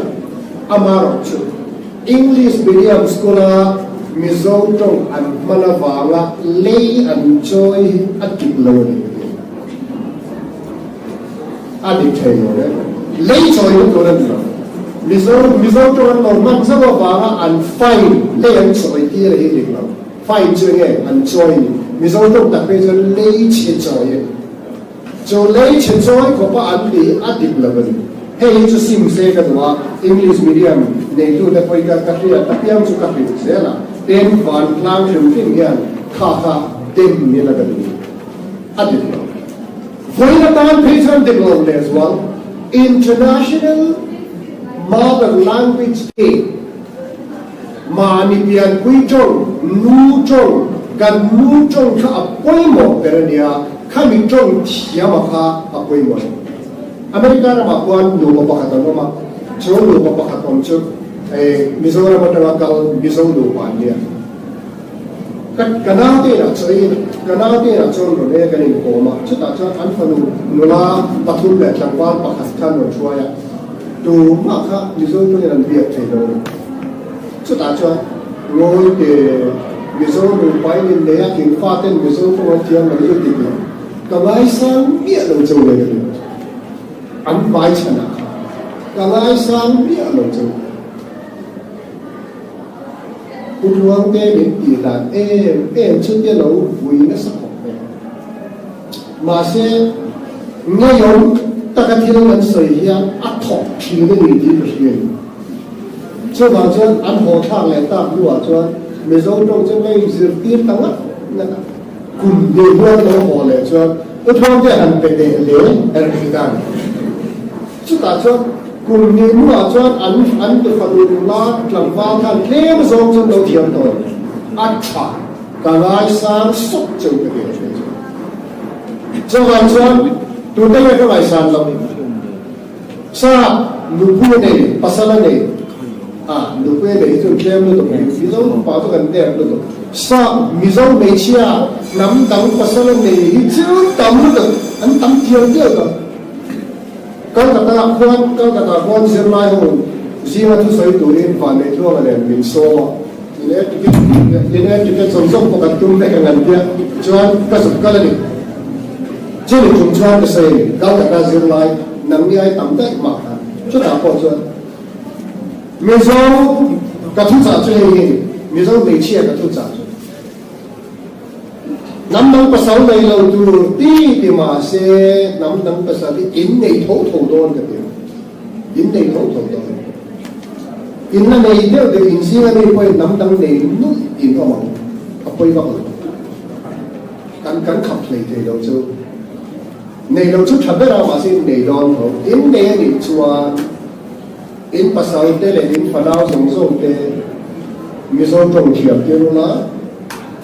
Amaherawhchu. English medium school a Mizo tawng an hman avanga lei an chawi hi a dik lo a ni ka ti. A dik thei lo reng. Lei chawi na tur a ni lo. Mizo Mizo tawng an lo hman zauh avanga an fine lei an chawi tir hi a dik lo. Fine chu enge an chawi ni. Mizo tawng tak phei chuan lei chhe chawi a ni. Chu lei chhe chawi khawpa an ti hi a dik lo a ni. Hei hi chu sim se ka duh a, English medium neitute pawhin ka ka hriat apiang chu ka hrilh zel a, tin vantlang hrim hrim hian kha kha dem nila ka duh a dik lo. Vawiin atan phei chuan dik lo lehzual International Mother Language Day Mahni pianpui tawng, nu tawng, kan nu tawng kha a pawimawh ber a nia, khami tawng thiama kha a pawimawh lo. America ramah khuan nupa pakhat an awm a, chu nupa pakhat awm chu Mizoram atanga kal Mizo nupa an nia. Ka ka naute inah chuan ka naute inah chuan rawn e kan inkawm a, chutah chuan an fanu nula pathum leh tlangval pakhat kha an rawn hruai a, tumah kha Mizo tawngin an biak thei lo a ni. Chutah chuan ngawi te Mizo nupa in innei a, in faten Mizo tawng an thiam lo chu dik lo, ka ngaisang miah lo cheu le ka ti. An vai chhanah kha ka ngaisang miah lo cheu. Pu Tluangte min tih dan em em chu te lo vui nasa khawp mai a. Mahse, ngeiawm taka thil kan sawi hian a thawk thin a ni tih ka hria in. Chuvang chuan an haw thlak leh tak hnuah chuan Mizo tawng chu ngei zirtir ta ngat ngat a. Kum hnih huan lo haw leh chuan Pu Tluangte han pe teh hle er hrih dan. Chutah chuan kum hnih hnuah chuan an an tufanu nula tlangval khan tlem zawng chuan lo thiam tawh a ni. A tha ka ngaisang sawk cheu ka ti a hria chu. Chuvang chuan tute nge ka ngaihsan loh? Sa nupui a nei, pasal a nei. A nupui a nei hi chuan tlem lutuk a ni. Mizo pa chu kan dep lutuk. Sa Mizo hmeichhia hnam dang pasal a nei hi chu tam lutuk, an tam tial tial tawh. Kolkata khuan Kolkata khuan zirlai ho zinga thusawi turin Vanneih Tluanga nen min sawm a, in air ticket in air ticket zawng zawng pawh kan tum vek ang an tia chuan ka zuk kal a ni. Chumi tum chuan ka sawi a ni, Kolkata zirlai nangni ai tam daih mah khan chutah pawh chuan Mizo ka thuchah chu hei hi a ni, Mizo hmeichhia ka thuchah chu. Hnam dang pasal nei lo tur ti ti mah se hnam dang pasal hi in nei tho tho dawn ka ti a, in nei tho tho dawn. In la nei deuh deuh in zinga mi pawhin hnam dang nei nulh in awm ang, a pawi vak lo. Kan kan khap hlei thei lo chu. Nei lo chu tha ber a mahse in nei dawn tho. In nei a nih chuan in pasal te leh in fanau zawng zawng te Mizo tawng thiam tir ula,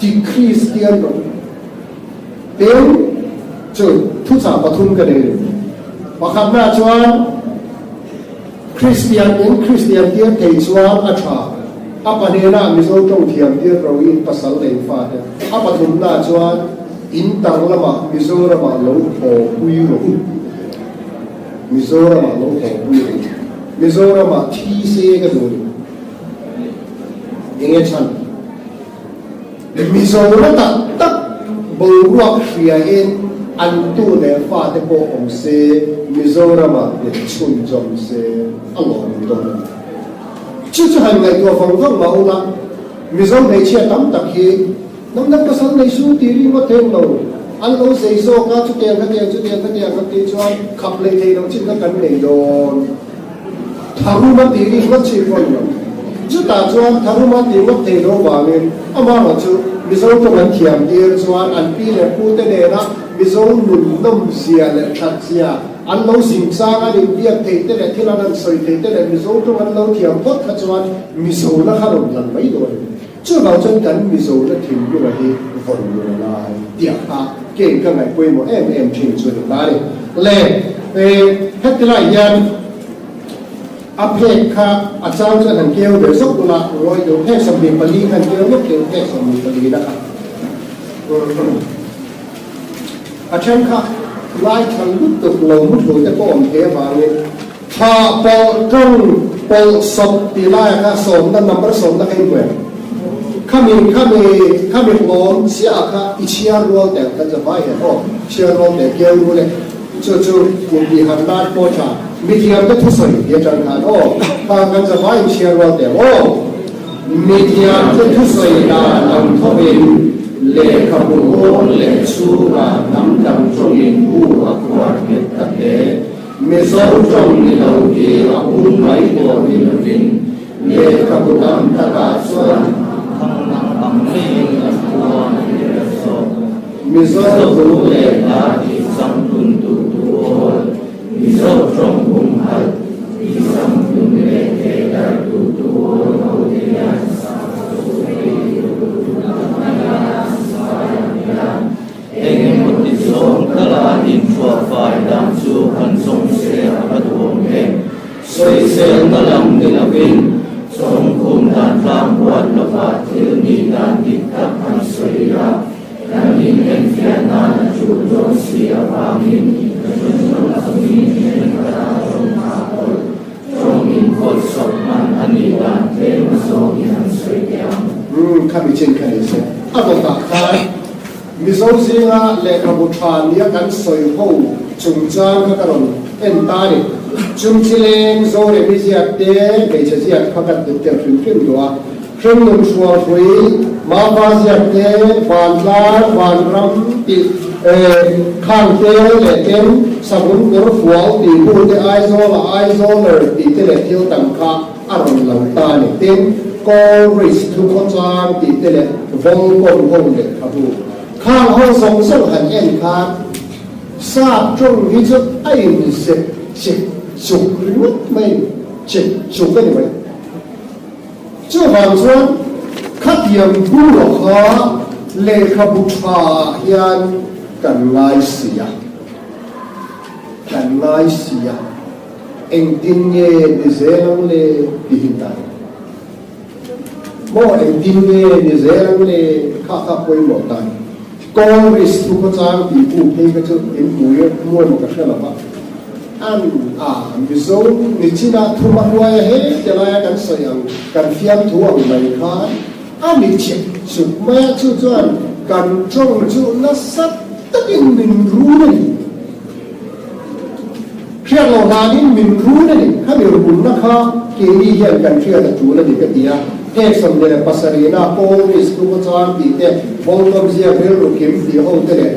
Ti Kristian rawh. Tin, chu thuchah pathum ka nei lo. Pakhatna chuan Kristian in Kristian tir thei chuan a tha. A pahnihna Mizo tawng thiam tir ro in pasal leh in fate. A pathumna chuan in tar lamah Mizoramah lo haw pui rawh u. Mizoramah lo haw pui rawh u. Mizoramah thi se ka duh a ni. Enge chhan? Mizo na tak tak boruak hriain an tu leh fate pawh awm se Mizoramah nghet chhunzawm se a lawm dawn a ni. Chu chu han ngaihtuah vang vang mah ula, Mizo hmeichhia tam tak hi hnam dang pasal nei su tih ri ngawt theng lo, an lo zei zawk a, chutiang khatiang chutiang khatiang kan tih chuan khap lei thei lo chin kha kan nei dawn. Tharuma tih ri ngawt chi pawh ni lo. Chutah chuan Tharuma tih ngawt thei lo vangin amaherawh chu Mizo tawng an thiam tir chuan an pi leh pu te nena Mizo nun nawm zia leh that zia an lo zin chang an inbiak thei te leh thil an han sawi thei te leh Mizo tawng an lo thiam phawt kha chuan Mizo na kha rawn lang mai dawn a ni. Chuvang chuan kan Mizo na thinlunga hi vawn nun a ngai tiah kha keng ka ngaih pawimawh em em thin chu a ni ta a ni. Le heti lai hian a phek kha a chang chuan han keu ve zawk ula, ngawi deuh phek 24 khan keu lawk deuh phek 24 na kha a then kha ngaithla lutuk lo muthlu te pawh awm thei avangin Thla pawlh tawng pawlh sawp tih laiah kha sawmna number sawmna kha i hmu em? Khami khami khami hlawm chiah kha i chhiar rual teh kan zavai hian aw chhiar rual teh keu rul e chu chu kum tih han nan pawh tha mithiam te thusawi tih atang khan aw kha kan zavai in chhiar rual teh aw mithiam te thusawi dan ang thawin lehkhabu hawn leh chhungah hnam dang tawngin bu a khuar nghet ta hle. Mizo tawng ni lo hi a pum mai pawh ni lovin lehkhabu tam takah chuan Thanglang ang maiin a puang a ni ber zawk. Mizo Mizo thu leh hla tih changtlun duh tu awl, Mizo tawng humhalh tih changtlun leh thehdarh duh tu awl ho te hian sakhaw thei tur tak maia an sai ang hian Eng emaw ti zawng tala inthuahfai dan chu han zawng se a va duhawm em? Sawiselna lam ni lovin chawngkhum dan tlang huat lova thil nih dan dik tak han sawi a, kan inenfiah nan a tul dawn si avangin mi thenkhatah tawng hah pawlh, tawng inpawlhsawp hman a nih dan tlem a zawng hi han sawi teh ang. Umm, khami chin kha ni se. A dawtah khan Mizo zinga lehkhabu tha nia kan sawi ho chungchang kha ka rawn en ta a ni. Chumchileng Zoremi ziak te hmeichhe ziak kha ka tel hrim hrim duh a. Hringnun hrualhrui, Mapa ziak te, Vantlang, Vanram tih khang te leh ten Savun kawr fual tih bu te Aizawla Aizawler tih te leh thil tam kha a rawn lang ta a ni. Tin, Call Risk thu khawchang tih te leh Volcom ho lehkhabu khang ho zawng zawng han en khan sap tawng hi chu a inzep chek chuk ringawt mai, chek chuk a ni mai. Chuvang chuan khatiang bua kha lehkhabu tha ah hian kan ngai si a, kan ngai si a. Engtin nge ni zel ang le ti hi ta ni maw? Engtin nge ni zel ang le kha kha pawimawh ta ni. Congress thu khawchang tih bu phei kha chu in hmu i hmu emaw ka hre lo va. An a Mizo nichinah thum a hruai a he ti laia kan sawi ang kan fiamthu ang mai khan a ni chek chuk mai a, chu chuan kan tawng chu nasa takin min run a ni. Hriat loh hlanin min run a ni. Khami runna kha keini hian kan hriat a tul a ni ka ti a. Heng 17 a Paul Risk Lukhawchang tih te, Volcom ziak rilru kim tih ho te leh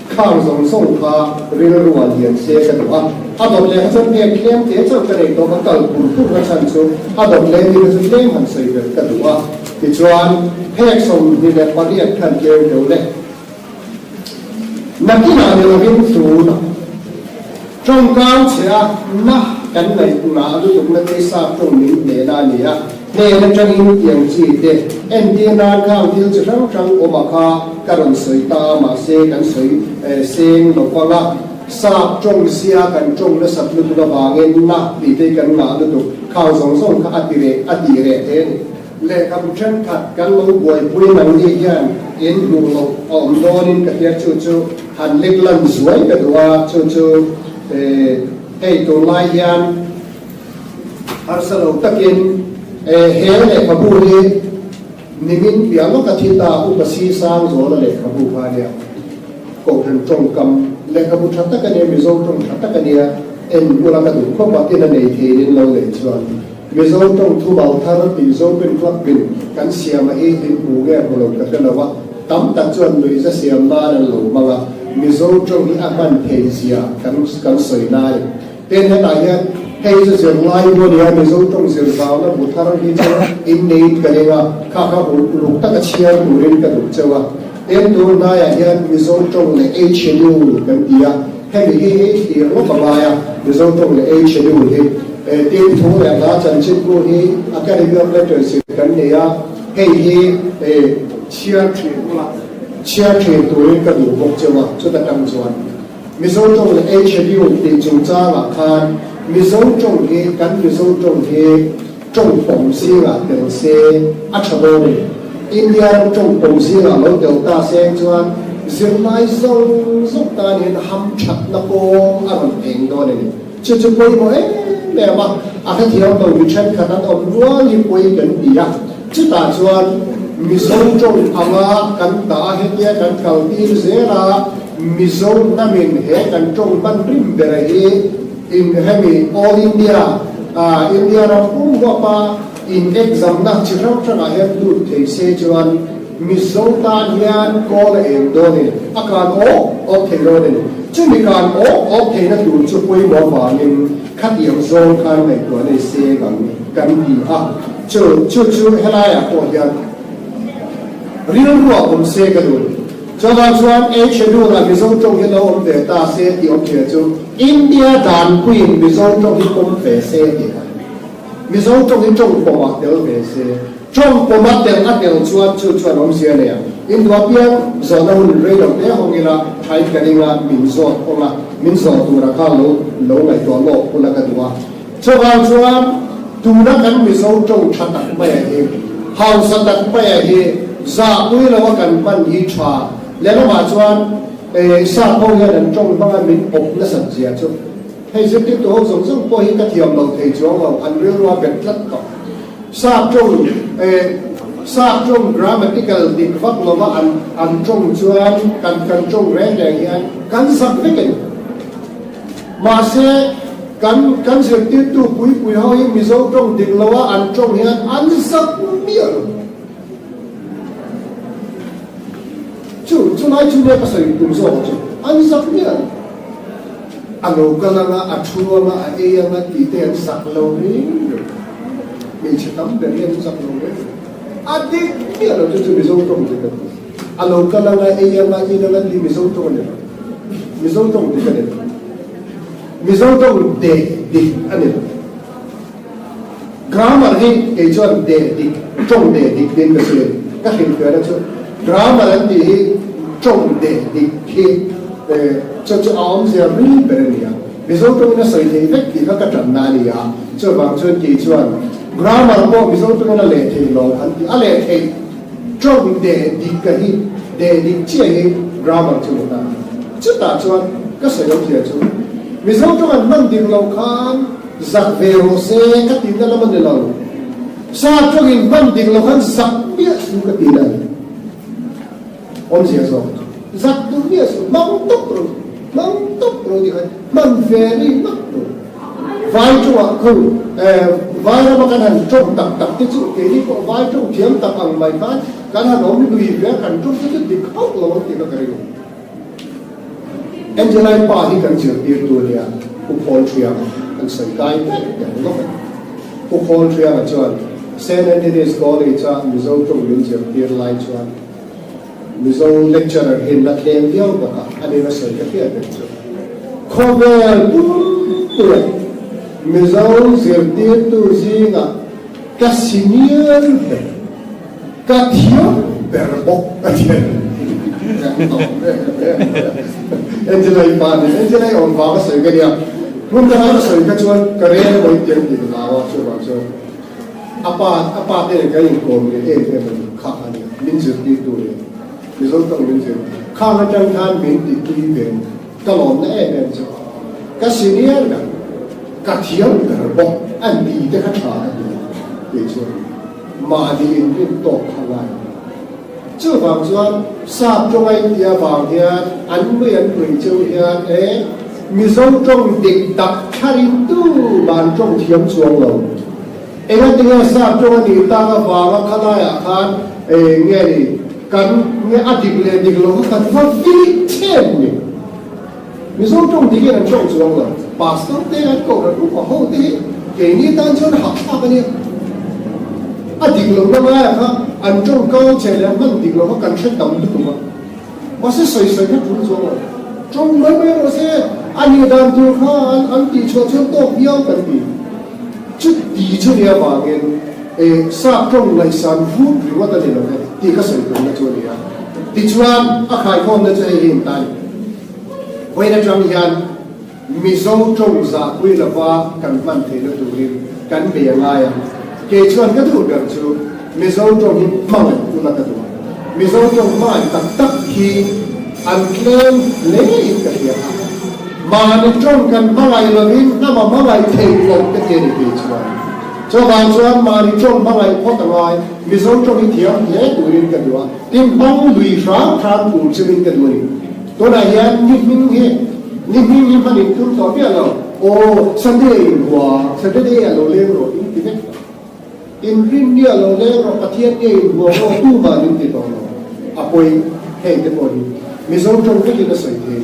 khang zawng zawng kha rilru ah lian se ka duh a. A dawt leh kha chuan pek tlem te chauh ka nei tawh ka kal pur pur na chhan chu a dawt leh ni kha chu tlem han sawi ber ka duh a. Tichuan, heng 28 khan ker deuh leh. Nakinah ni lovin tunah tawngkau che a na kan ngaihtuah lutukna te sap tawng min hnehna a ni a, hnen atangin tiang chi te entir nan khang thil chi hrang hrang awm a kha ka rawn sawi ta a, mahse kan sawi seng lo vang a, sap tawng zia kan tawng nasat lutuk avangin na tih te kan ngah lutuk khang zawng zawng kha a ti reh a tih reh te a ni. Lehkhabu thenkhat kan lo buaipui nang ni hian in hmuh loh a awm dawnin ka hria chu chu han lek lan zuai ka duh a, chu chu hei tunlai hian harsa lo takin he lehkhabu hi nimin piah lawka thi ta Upa Si Sangzawla lehkhabu kha a nia, Kohhran tawngkam lehkhabu tha tak a nia, Mizo tawng tha tak a nia, en ula ka duh khawp a, tin a nei theiin lo nei chuan. Mizo tawng thu bau thar tih Zopen Club in kan siam a hi in hmu nge hmu lo ka hre lo a, tam tak chuan nuihza siam nan an lo hmang a, Mizo tawng hi a hman thei zia kan kan sawi na a ni. Tin hetah hian hei chu zirlai bu a ni a, Mizo tawng zir zauna bu thar hi chu in neiin ka ring a, kha kha uluk taka chhiar turin ka duh cheu a. Tin tun hnaiah hian Mizo tawng leh HNU kan ti a, hemi hi hei thlir lawk a ngai a, Mizo tawng leh HNU hi. Tin, thu leh hla chanchinbu hi Academy of Letters in kan nei a, hei hi chhiar thin ula, chhiar thin turin ka duh bawk cheu a, chuta tang chuan Mizo tawng leh HNU tih chungchangah khan Mizo tawng hi kan Mizo tawng hi tawng pawm zingah tel se a tha dawn a ni. India ram tawng pawm zingah lo tel ta seng chuan zirlai zawng zawng tan hian hamthatna kawng a rawn eng dawn a ni. Chu chu pawimawh em em a, a hrethiam lo mi thenkhat an awm rual hi pawi kan ti a, chutah chuan Mizo tawng anga kan dah a hetia kan kal tir zel a, Mizo hnamin he kan tawng hman rim bera hi in hemi All India, India ram pum huapa in exam na chi hrang hrangah hian lut thei se chuan. Mizo tan hian kawl a eng dawn a ni, a kan awk awk thei dawn a ni. Chumi kan awk awk theihna tur chu pawimawh avangin khatiang zawng khan ngaihtuah nei se kan kan ti a, chu chu chu helaiah pawh hian rilruah awm se ka duh. Chuvang chuan A schedule-ah Mizo tawng hi lo awm ve ta se tih awmzia chu India danpuiin Mizo tawng hi pawm ve se tih a ni. Mizo tawng hi tawng pawmah tel ve se. Tawng pawma tel a tel chuan chu chuan awmzia nei ang. Indu apiang zawhna hun rei lo te hawng ila thain ka ring a, min zawt awng a, min zawh tura kha lo lo ngaihtuah lawk ula ka duh a. Chuvang chuan tuna kan Mizo tawng tha tak maia hi, hausa tak maia hi zahpui lo a kan hman hi tha. Lehlamah chuan sap ho hian an tawng hmanga min awp nasat zia chu hei zirtirtu ho zawng zawng pawh hi ka thiam lo thei chuang lo, an rilru a bet tlat tawh. Sap tawng sap tawng grammatical dik vak lova an an tawng chuan kan kan tawng reng reng hian kan zak vek a ni. Mahse, kan kan zirtirtu pui pui ho hi Mizo tawng dik loa an tawng hian an zak miah lo. Chu chulai chu nia ka sawi tum zawk chu an zak miah lo. A lo kal anga, a thu anga, a ei anga tih te an zak lo reng reng. Hmeichhe tam ber hi an zak lo reng reng. A dik miah lo chu chu Mizo tawng dik a ni. A lo kal anga, ei anga, in anga tih Mizo tawng a ni lo. Mizo tawng dik a ni lo. Mizo tawng deh dik a ni lo. Grammar hi kei chuan deh dik, tawng deh dik tiin ka sawi a ni. Ka hrilhfiahna chu grammar an tih hi tawng deh dik hi chu chu a awmzia ril ber a ni a. Mizo tawngin a sawi thei vek tih kha ka tanna a ni a. Chuvang chuan kei chuan grammar pawh Mizo tawngin a leh thei lo an ti. A leh theih tawng deh dik ka hi deh dik chiah hi grammar chu ni ta. Chutah chuan ka sawi awmzia chu Mizo tawng an hman dik loh khan Zak ve rawh se ka tihna lam a ni lo. Sa tawngin hman dik lo khan zak miah su ka tihna a ni. Awmzia zawk zak duh miah su, hmang tawp rawh, hmang tawp rawh tih khan hman ve ri ngawt rawh. Vai tawngah khu vai rama kan han tawng tak tak te chu keini pawh vai tawng thiam tak ang mai khan kan han awm lui ve a, kan tawng te chu dik hauh lo ang tih kha ka ring. Angelai pa hi kan zirtirtu a nia, Pu Khawlthrianga an sawi kai vek teh ang lawk a ni. Pu Khawlthrianga chuan Saint Anthony's College-a Mizo tawng min zirtir lai chuan Mizo lecturer hi la tlem viau bawk a, a nena sawi ka hriat reng chu. Khawvel pumpuia Mizo zirtirtu zingah ka senior ber. Ka thiam ber bawk a ti a ni. Angelai pa nen Angelai awm vang a sawi ka nia. Hmun danga ka sawi kha chuan ka rel emaw in tiang tih ka hlau a, chuvang chuan a pa a pa te nen kan inkawm leh em em a ni kha a nia, min zirtir tu leh Mizo tawng min zir khang atang khan min ti tui ve ka lawmna em em chu ka senior ber ka thiam ber bawk a ni te kha tha ka ti a kei chuan. Mahni inrin tawk kha ngai a ni. Chuvang chuan sap tawng a inti avang hian an nui an nui cheu hian e Mizo tawng dik tak thlarin tu ban tawng thiam chuang lo. Engatinge sap tawng a nih tak avanga khalaiah khan e nge ni kan nge a dik leh dik lo kha kan va vilik chen ni. Mizo tawng dik in an tawng chuang lo. Pastor te an kohhran upa ho te hi keini tan chuan hahthlak a nia. A dik lo na ngaia kha an tawng kal che leh hman dik lo kha kan hre tam lutuk a. Mahse sawi sawi kha tul chuang lo. Tawng mai mai rawh se a nih dan tur kha an an tih chhuah chuan tawk viau kan ti. Chuti chu nia vangin e sap tawng ngaihsan vut ringawt a ni lo e tih ka sawi tumna chu a ni a. Tichuan a khaikhawmna chu hei hi in ta a ni. Vawiin atang hian Mizo tawng zahpui lova kan hman theihna turin kan bei a ngai ang. Kei chuan ka duh ber chu Mizo tawng hi hmangaih ula ka duh a. Mizo tawng hmangaih tak tak hi an tlem hle in ka hria a. Mahni tawng kan hmangaih lovin hnama hmangaih theih loh ka ti a ni kei chuan. Chuvang chuan mahni tawng hmangaih phawt a ngai. Mizo tawng hi thiam hle turin ka duh a. Tin hmang lui hrang hrang tur chungin ka duh a ni. Tunah hian ni hming hi ni hming hi hman in tum tawh miah lo. Aw Sunday in hua, Saturday ah lo leng rawh in ti vek tawh. In rin nia lo leng rawh, Pathian nge in hua maw tumah in ti tawh lo. a pawi heng te pawh hi Mizo tawng vekin a sawi thei.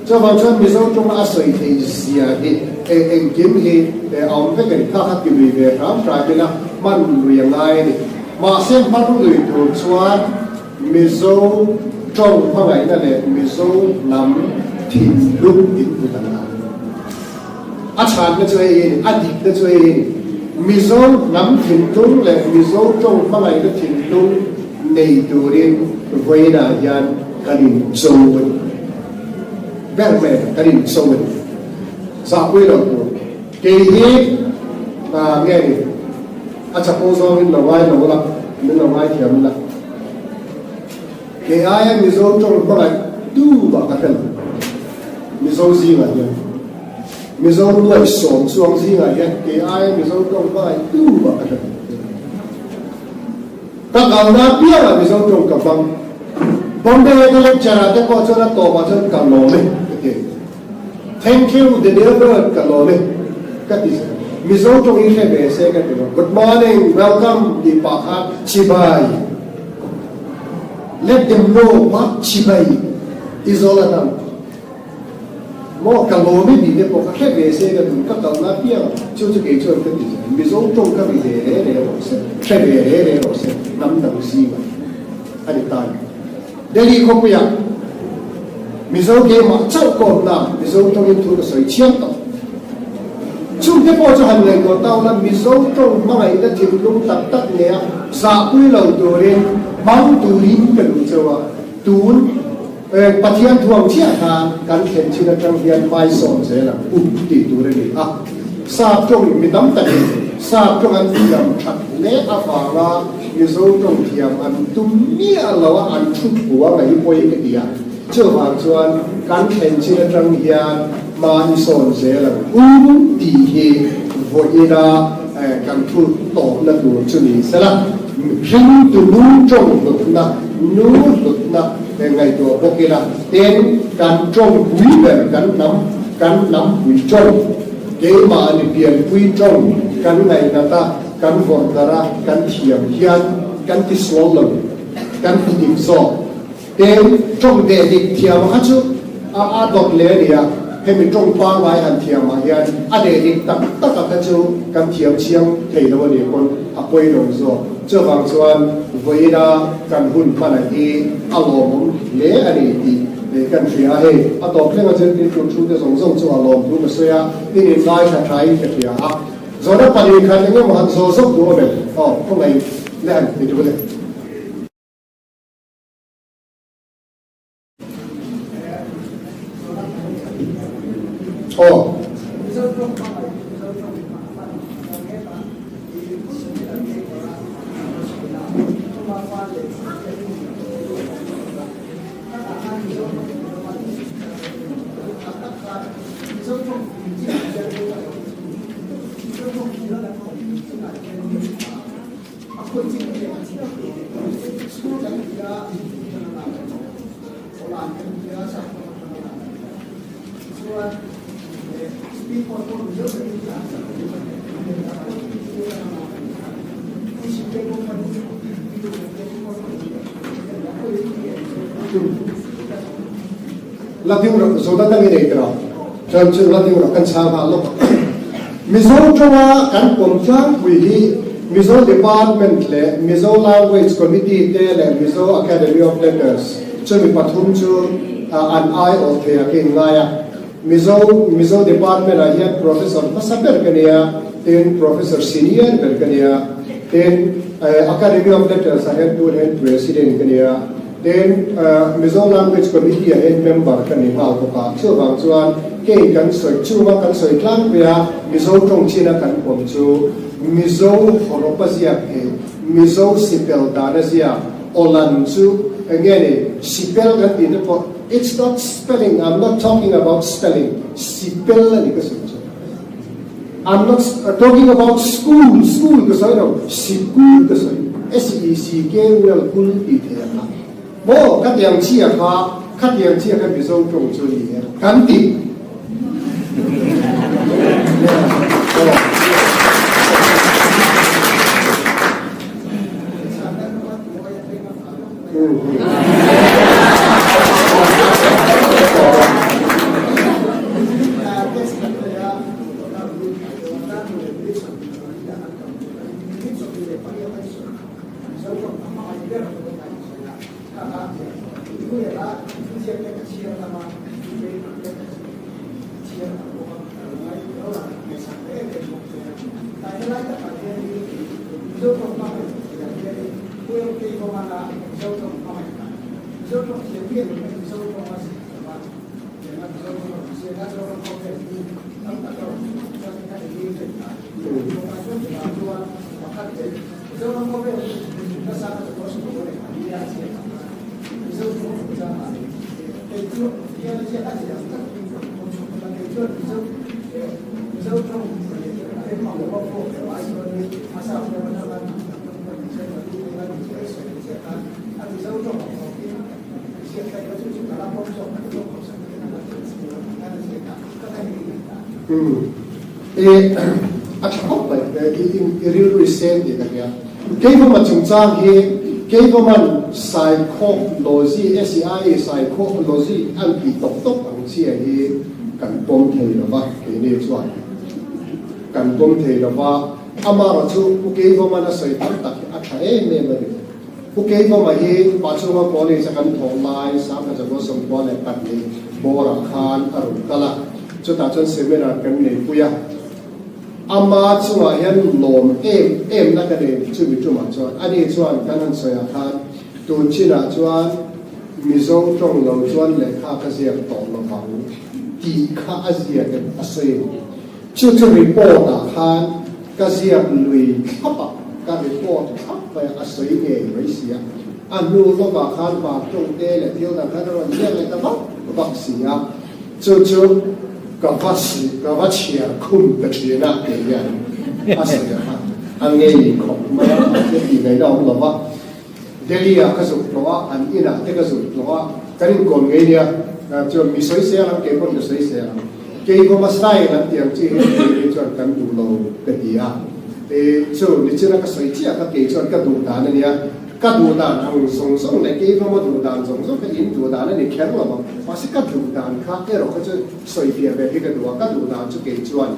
Chuvang chuan Mizo tawnga a sawi thei zia hi engkim hi a awm vek a ni. Kha kha ti lui ve hram hram ila hman lui a ngai a ni. Mahse hman lui tur chuan Mizo tawng hmangaihna leh Mizo hnam thinlung input a ngai. A chhanna chu hei hi a ni, a dikna chu hei hi a ni. Mizo hnam thinlung leh Mizo tawng hmangaihna thinlung nei turin vawiinah hian kan incho a ni. Ber mai a, kan incho a ni. Zahpui lo tur. Kei hi nge ni, a chapo zawngin lo ngai lo la, min lo ngaithiam la. Kei aia Mizo tawng hmangaih tu mah ka hre lo. Mizo zingah hian, Mizo nuaih sawm chuang zingah hian kei aia Mizo tawng hmangaih tu mah ka hre lo. Ka kalna apiangah Mizo tawng ka hmang. Bombay-a ka lecture-ah te pawh chuan a tawpah chuan ka lawm e ka ti. Thank you Daniel ka lawm e ka ti zel. Mizo tawng i hre ve se ka ti lo. Good morning, welcome tih pah khan chibai. Let them know what chibai is all about. Maw ka lawm e tih te pawh ka hre ve se ka duh. Ka kalna apiang chu chu kei chuan ka ti zel. Mizo tawng ka ri ve re re rawh se, hre ve re re rawh se, hnam dang zingah a ni ta ni. Delhi khawpuiah Mizo keimah chauh kawmna Mizo tawngin thu ka sawi chiang tawh. Chungte pawh chu han ngaihtuah ta ula, Mizo tawng hmangaihna thinlung tak tak ngeia zahpui lo turin hmang turin ka duh cheu a, tun Pathian thuang chiah khan kan thlen chin atang hian hmaisawn zel ang u tih tur a ni a. Sap tawng mi tam takin sap tawng an thiam that hle avanga Mizo tawng thiam an tum miah lo a, an thut buang a hi pawi ka ti a. Chuvang chuan kan thlen chin atang hian hma i sawn zel ang u tih hi vawiina kan thu tawpna tur chu ni sela, ringtu nu tawng hlutna, nu hlutna ngaihtuah bawk ila, tin kan tawng pui ber kan hnam, kan hnam pui tawng, keimahni pianpui tawng kan ngaihnat a, Kan vawrh darh a, kan thiam hian kan ti sual lo, kan ti dik zawk. Tin, tawng deh dik thiam kha chu a a dawt leh a ni a, hemi tawng pangngai han thiamah hian a deh dik tak tak a kha chu kan thiam chiang thei lo a nih pawn a pawi lo zawk. Chuvang chuan vawiina kan hun hman a hi a lawmawm hle a ni tih kan hria a, hei a tawp thleng a zirtirtu thu te zawng zawng chu a lawm thu ka sawi a, in inlai tha thain ka hria a. Zawhna pahnih khat eng emaw han zawh zawk duh awm em? Aw, khawngaih le han ti duh le. Aw. La ding rawh, zawhna dang i nei tawh a, chuan chu la ding rawh kan chhang nghal lawk. Mizo tawnga kan pawm tlangpui hi Mizo Department leh Mizo Language Committee te leh Mizo Academy of Letters chumi pathum chu an aiawh thei a ka inngai a. Mizo Mizo Department ah hian Professor hmasa ber ka nia, tin Professor Senior ber ka nia, tin Academy of Letters ah hian tun hian President ka nia. Tin, Mizo Language Committee ah hian member ka ni nghal bawk a, chuvang chuan kei kan sawi chunga kan sawi tlangpui a, Mizo tawng china kan pawm chu Mizo hawrawp a ziak thei, Mizo sipel dan a ziak, Awlan chu eng nge ni, sipel kan tih te pawh, it's not spelling, I'm not talking about spelling, sipel a ni ka sawi chu. I'm not talking about school, school ka sawi lo, sikul ka sawi, S-E-C-K-U-L, kul tih theih ang a. Maw, khatiang chhia kha, khatiang chhia kha Mizo tawng chu a ni e, kan ti. E a tha khawp mai i rilru i sen tih ka hria. Keivawma chungchang hi Keivaman Psychology, SEI Psychology an tih tawp tawp ang chiah hi kan pawm thei lo va, keini chuan kan pawm thei lo va. Amaherawhchu Pu Keivaman a sawi tam tak hi a tha em em a ni. Pu Keivawma hi Pachunga College a kan thawh lai 1994 bawrah khan a rawn kal a, chutah chuan seminar kan neipui a. Ama chungah hian lawm em em na ka nei chumi tumah chuan ani chuan kan han sawiah khan tun chinah chuan Mizo tawng lo chuan lehkha ka ziak tawh lo vang tih kha a ziak em a sawi a ni. Chu chu report ah khan ka ziak lui thlap a, ka report thlap mai a, a sawi ngei mai si a. A hnu lawkah khan pa tawng te leh thil dang khan a rawn ziak leh ta vak vak si a. Chu chu ka va ka va chhiar khum ta thin a kei hian a sawi a kha a ngei khawp mai a, a thil tih ngaihna a awm lo va. Delhi ah ka zuk tlawh a, an inah te ka zuk tlawh a, kan inkawm ngei nia, chuan mi sawi sel ang, kei pawn ka sawi sel ang. Kei kawma style an tih ang chi hi kei hi chuan kan duh lo ka ti a, chu nichina ka sawi chiah kha kei chuan ka duh dan a nia. Ka duh dan ang zawng zawng leh keivawma duh dan zawng zawng kha in duh dan a ni kher lo ang. Mahse ka duh dan kha erawh kha chu sawi fiah ve hi ka duh a, ka duh dan chu kei chuan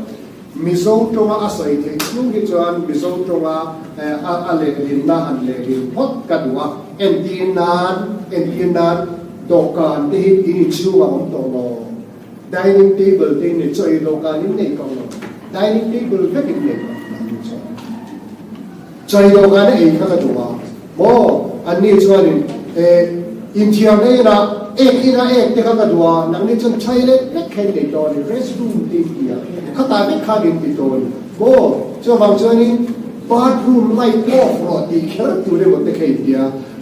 Mizo tawnga a sawi theih chhung hi chuan Mizo tawnga a lehlinna han lehlin phawt ka duh a. Entir nan, entir nan dawhkan te hi in inchhungah awm tawh lo. Dining table te in nei chaw ei dawhkan in nei tawh lo. Dining table vek in nei tawh mahni chuan. Chai dawhkan a ei kha ka duh a maw? Anni chuanin, E, inthiam na ina ek ina ek te kha ka duh a, nangni chuan toilet vek kha in nei tawh a ni, rest room te in ti a, khatah vek khan in ti tawh a ni maw? Chuvang chuanin bathroom light off rawh tih kher tur emaw te kha in ti a,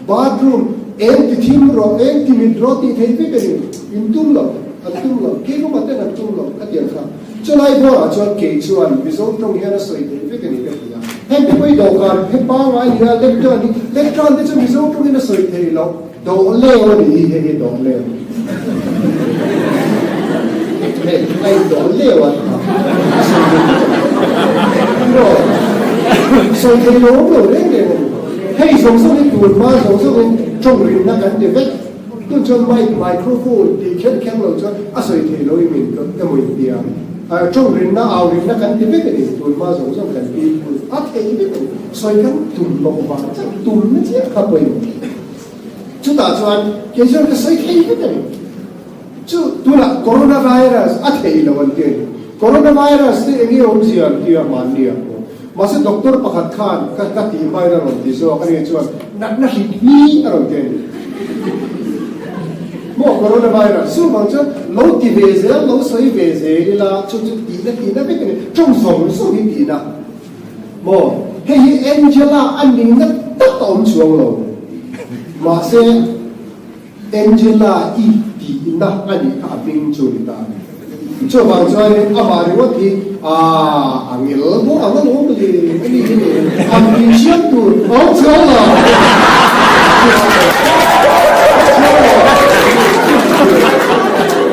bathroom eng ti thim rawh, eng ti mit rawh tih thei vek a ni, in tum lo, an tum lo, keimah ten an tum lo ka ti ang kha. Chulai bawrah chuan kei chuan Mizo tawng hian a sawi thei vek a ni ka ti a. Heng te pawh hi dawhkan he pangngai a ni a, lectern hi, lectern te chu Mizo tawngin a sawi thei loh, dawh leu a ni hi, hei hi dawh leu. Hei a in dawh leu a, a sawi thei vek a ni. Maw? Sawi thei lo awm lo reng reng a ni. Hei zawng zawng hi tun hma zawng zawngin tawng rinna kan ti vek. Tun chuan mic, microphone tih kher kher lo chuan a sawi thei lo i min emaw in tia. Tawng rinna, au rinna kan ti vek a ni. Tun hma zawng zawng kan ti a thei vek a ni. Sawi kan tum loh vang chiah, tumna chiah kha pawimawh. Chutah chuan kei chuan ka sawi thei vek a ni. Chu tunah coronavirus a thei lo an ti a ni. Coronavirus te eng nge awmzia an ti a, mahni ah pawh. Mahse doctor pakhat khan ka ka tih hmain a rawn ti zawk a ni chuan natna hrik hi a rawn ti a ni. Maw coronavirus chuvang chuan lo ti ve zel, lo sawi ve zel ila chu chu tihna tihna vek a ni. Tawng zawng zawng hi tihna. Maw hei hi Angela a nihna tak a awm chuang lo. Mahse. Angela i tihna a nih kha a hming chu ni ta a ni. Chuvang chuanin amah ringawt hi a ngil bawk ang alawm le a ni hi ni an tih hriat tur a awm chuang lo.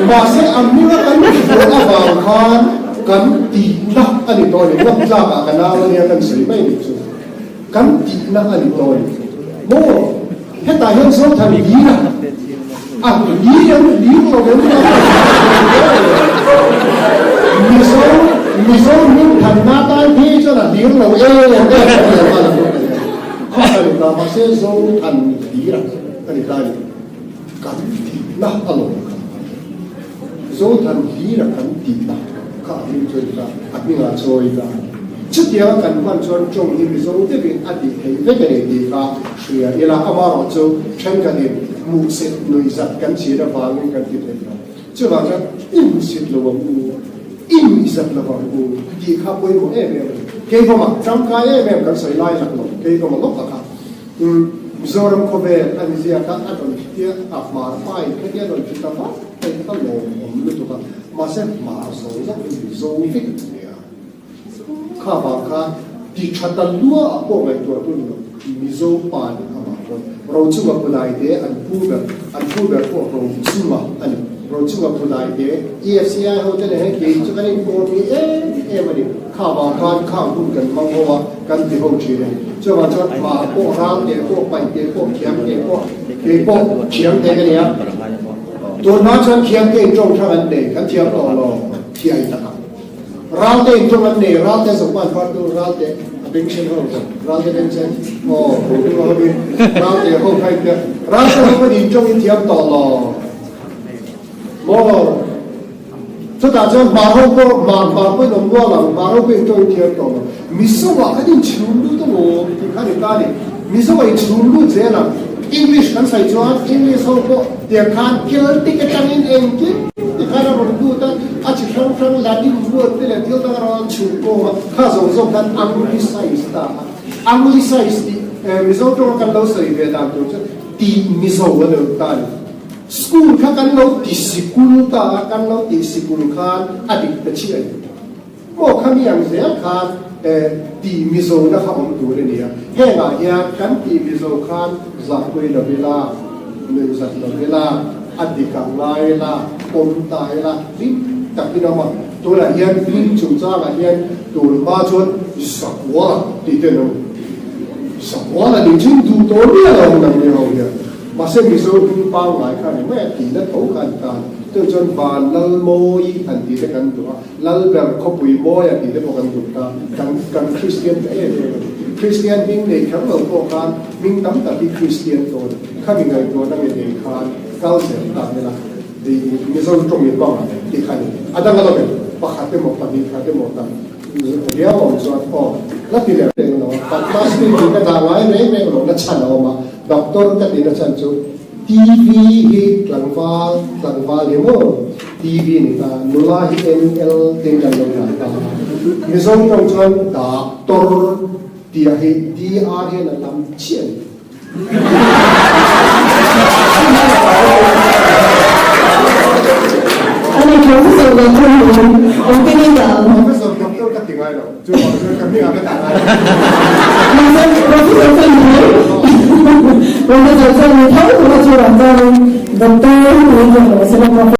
Mahse a hminga kan tihbuai avang khan kan tihna a ni tawh a ni. Ngam tlakah ka nau ania kan sawi mai nih chu. Kan tihna a ni tawh a ni. Maw? Hetah hian Zothan lir a, a lir em lir lo em Mizo Mizo hming thanna tan phei chuan a lir lo em em a ni a a ni ta mahse Zothan lir a a ni ta a ni kan tihna a lawm kha Zothan lir a kan tih. tihna kha a hming chu a ni ta, a hmingah chawi ta a ni. Chutianga kan hman chuan tawng hi Mizo deuhin a tih theih vek a ni tih kha hria ila, amaherawh chu thenkhatin hmuhsit nuihzat kan chin avangin kan ti thei lo. Chuvang chuan i hmuhsit lo ang u, i nuihzat lo ang u tih kha pawimawh em em a ni. Keivawmah tangkai em em kan sawi lai lak lo, Keivawma lawk a kha. Mizoram khawvel a ni ziak a, a rawn tia a hmar pain khatia rawn ti ta vak mai kha ka lawmawm lutuk a, mahse hmar zawng zawng hi Mizo vek an ni a, kha vang khan ti tha ta lua ah pawh ngaihtuah tu ni lo, Mizo pa nih amah pawn Rochunga Phulai te an pu ber, an pu ber pawh Rochunga a ni, Rochunga Phulai te EFCI ho te leh hei kei chu kan inkawm hi em em a ni. Kha vang khan khang hun kan hmang ho a, kan ti ho thin e. Chuvang chuan hma pawh ral te pawh, paih te pawh, thiam te pawh, kei pawh thiam te ka nia. Tun hma chuan thiam te in tawng hrang an nei, kan thiam tawh lo, thiai tak a. Ral te in tawng an nei, ral te zawng pan far tu ral te a beng chen ho zawng, ral te beng chen, aw, ho tu ho in, ral te ho kha in te, ral te ho khan in tawng in thiam tawh lo. Maw? Chutah chuan hmar ho pawh hmar hmar pawhin awm nual ang, hmar ho pawh in tawng thiam tawh lo. Mizo ah khan in chhum lut a maw tih kha ni ta a ni. Mizo ah in chhum lut zel ang. English kan sawi chuan English ho pawh tiang khan Celtic atangin engkim ti khan a rawn lut a, a chi hrang hrang Latin word te leh thil dang a rawn chhum kawm a, kha zawng zawng khan Anglicize ta a. Anglicize tih Mizo tawnga kan lo sawi ve dan tur chu tih Mizo a lo ta a ni. School kha kan lo ti sikul ta a, kan lo tih sikul khan a dik ta chiah a ni. Maw kha mi ang zel khan tih Mizo na kha awm tur a ni a, hengah hian kan tih Mizo khan zahpui lo ila, nuihzat lo ila, a dik ang ngai ila, pawm ta ila, hlim takin a awm a. Tunah hian hlim chungchangah hian tun hma chuan Zakuala tih te an awm. Zakuala nih chu duh tawh miah lo ang nang ni ho hian. Mahse Mizo hming pangngai kha ni mai a, tihna tho kha an tan. Chu chuan Van Lal Mawi han tih te kan duh a, Lal ber khawpui Mawia tih te pawh kan duh ta. Kan kan Kristian ta em em a ni. Kristian hming nei kher lo pawh khan hming tam tak hi Kristian tawn khami ngaihtuahna nge nei khan kal zel ta ila i Mizo tawng in hmang ang tih kha a ni. A dang alawm em? Pakhat emaw pahnih khat emaw tam riau awm chuan aw la ti leh reng lo a, Padmasri tih ka dah ngai reng reng lo na chhan a awm a. Doctor ka tihna chhan chu TV hi tlangval tlangval hi maw TV ni ta, nula hi NL tiin kan lo dah ta a. Mizo tawng chuan Doctor tih ah hi DR hian a lam chiah a ni. Ani Professor Doctor hi engtin nge dah ang? Professor Doctor ka ti ngai lo. Chuvang chuan ka hmingah ka dah ngai lo. Mahse Professor chuan ni mai. Professor chuan ni tho tho a chuvang chuanin Doctor hi tiin zawk lo sela Professor.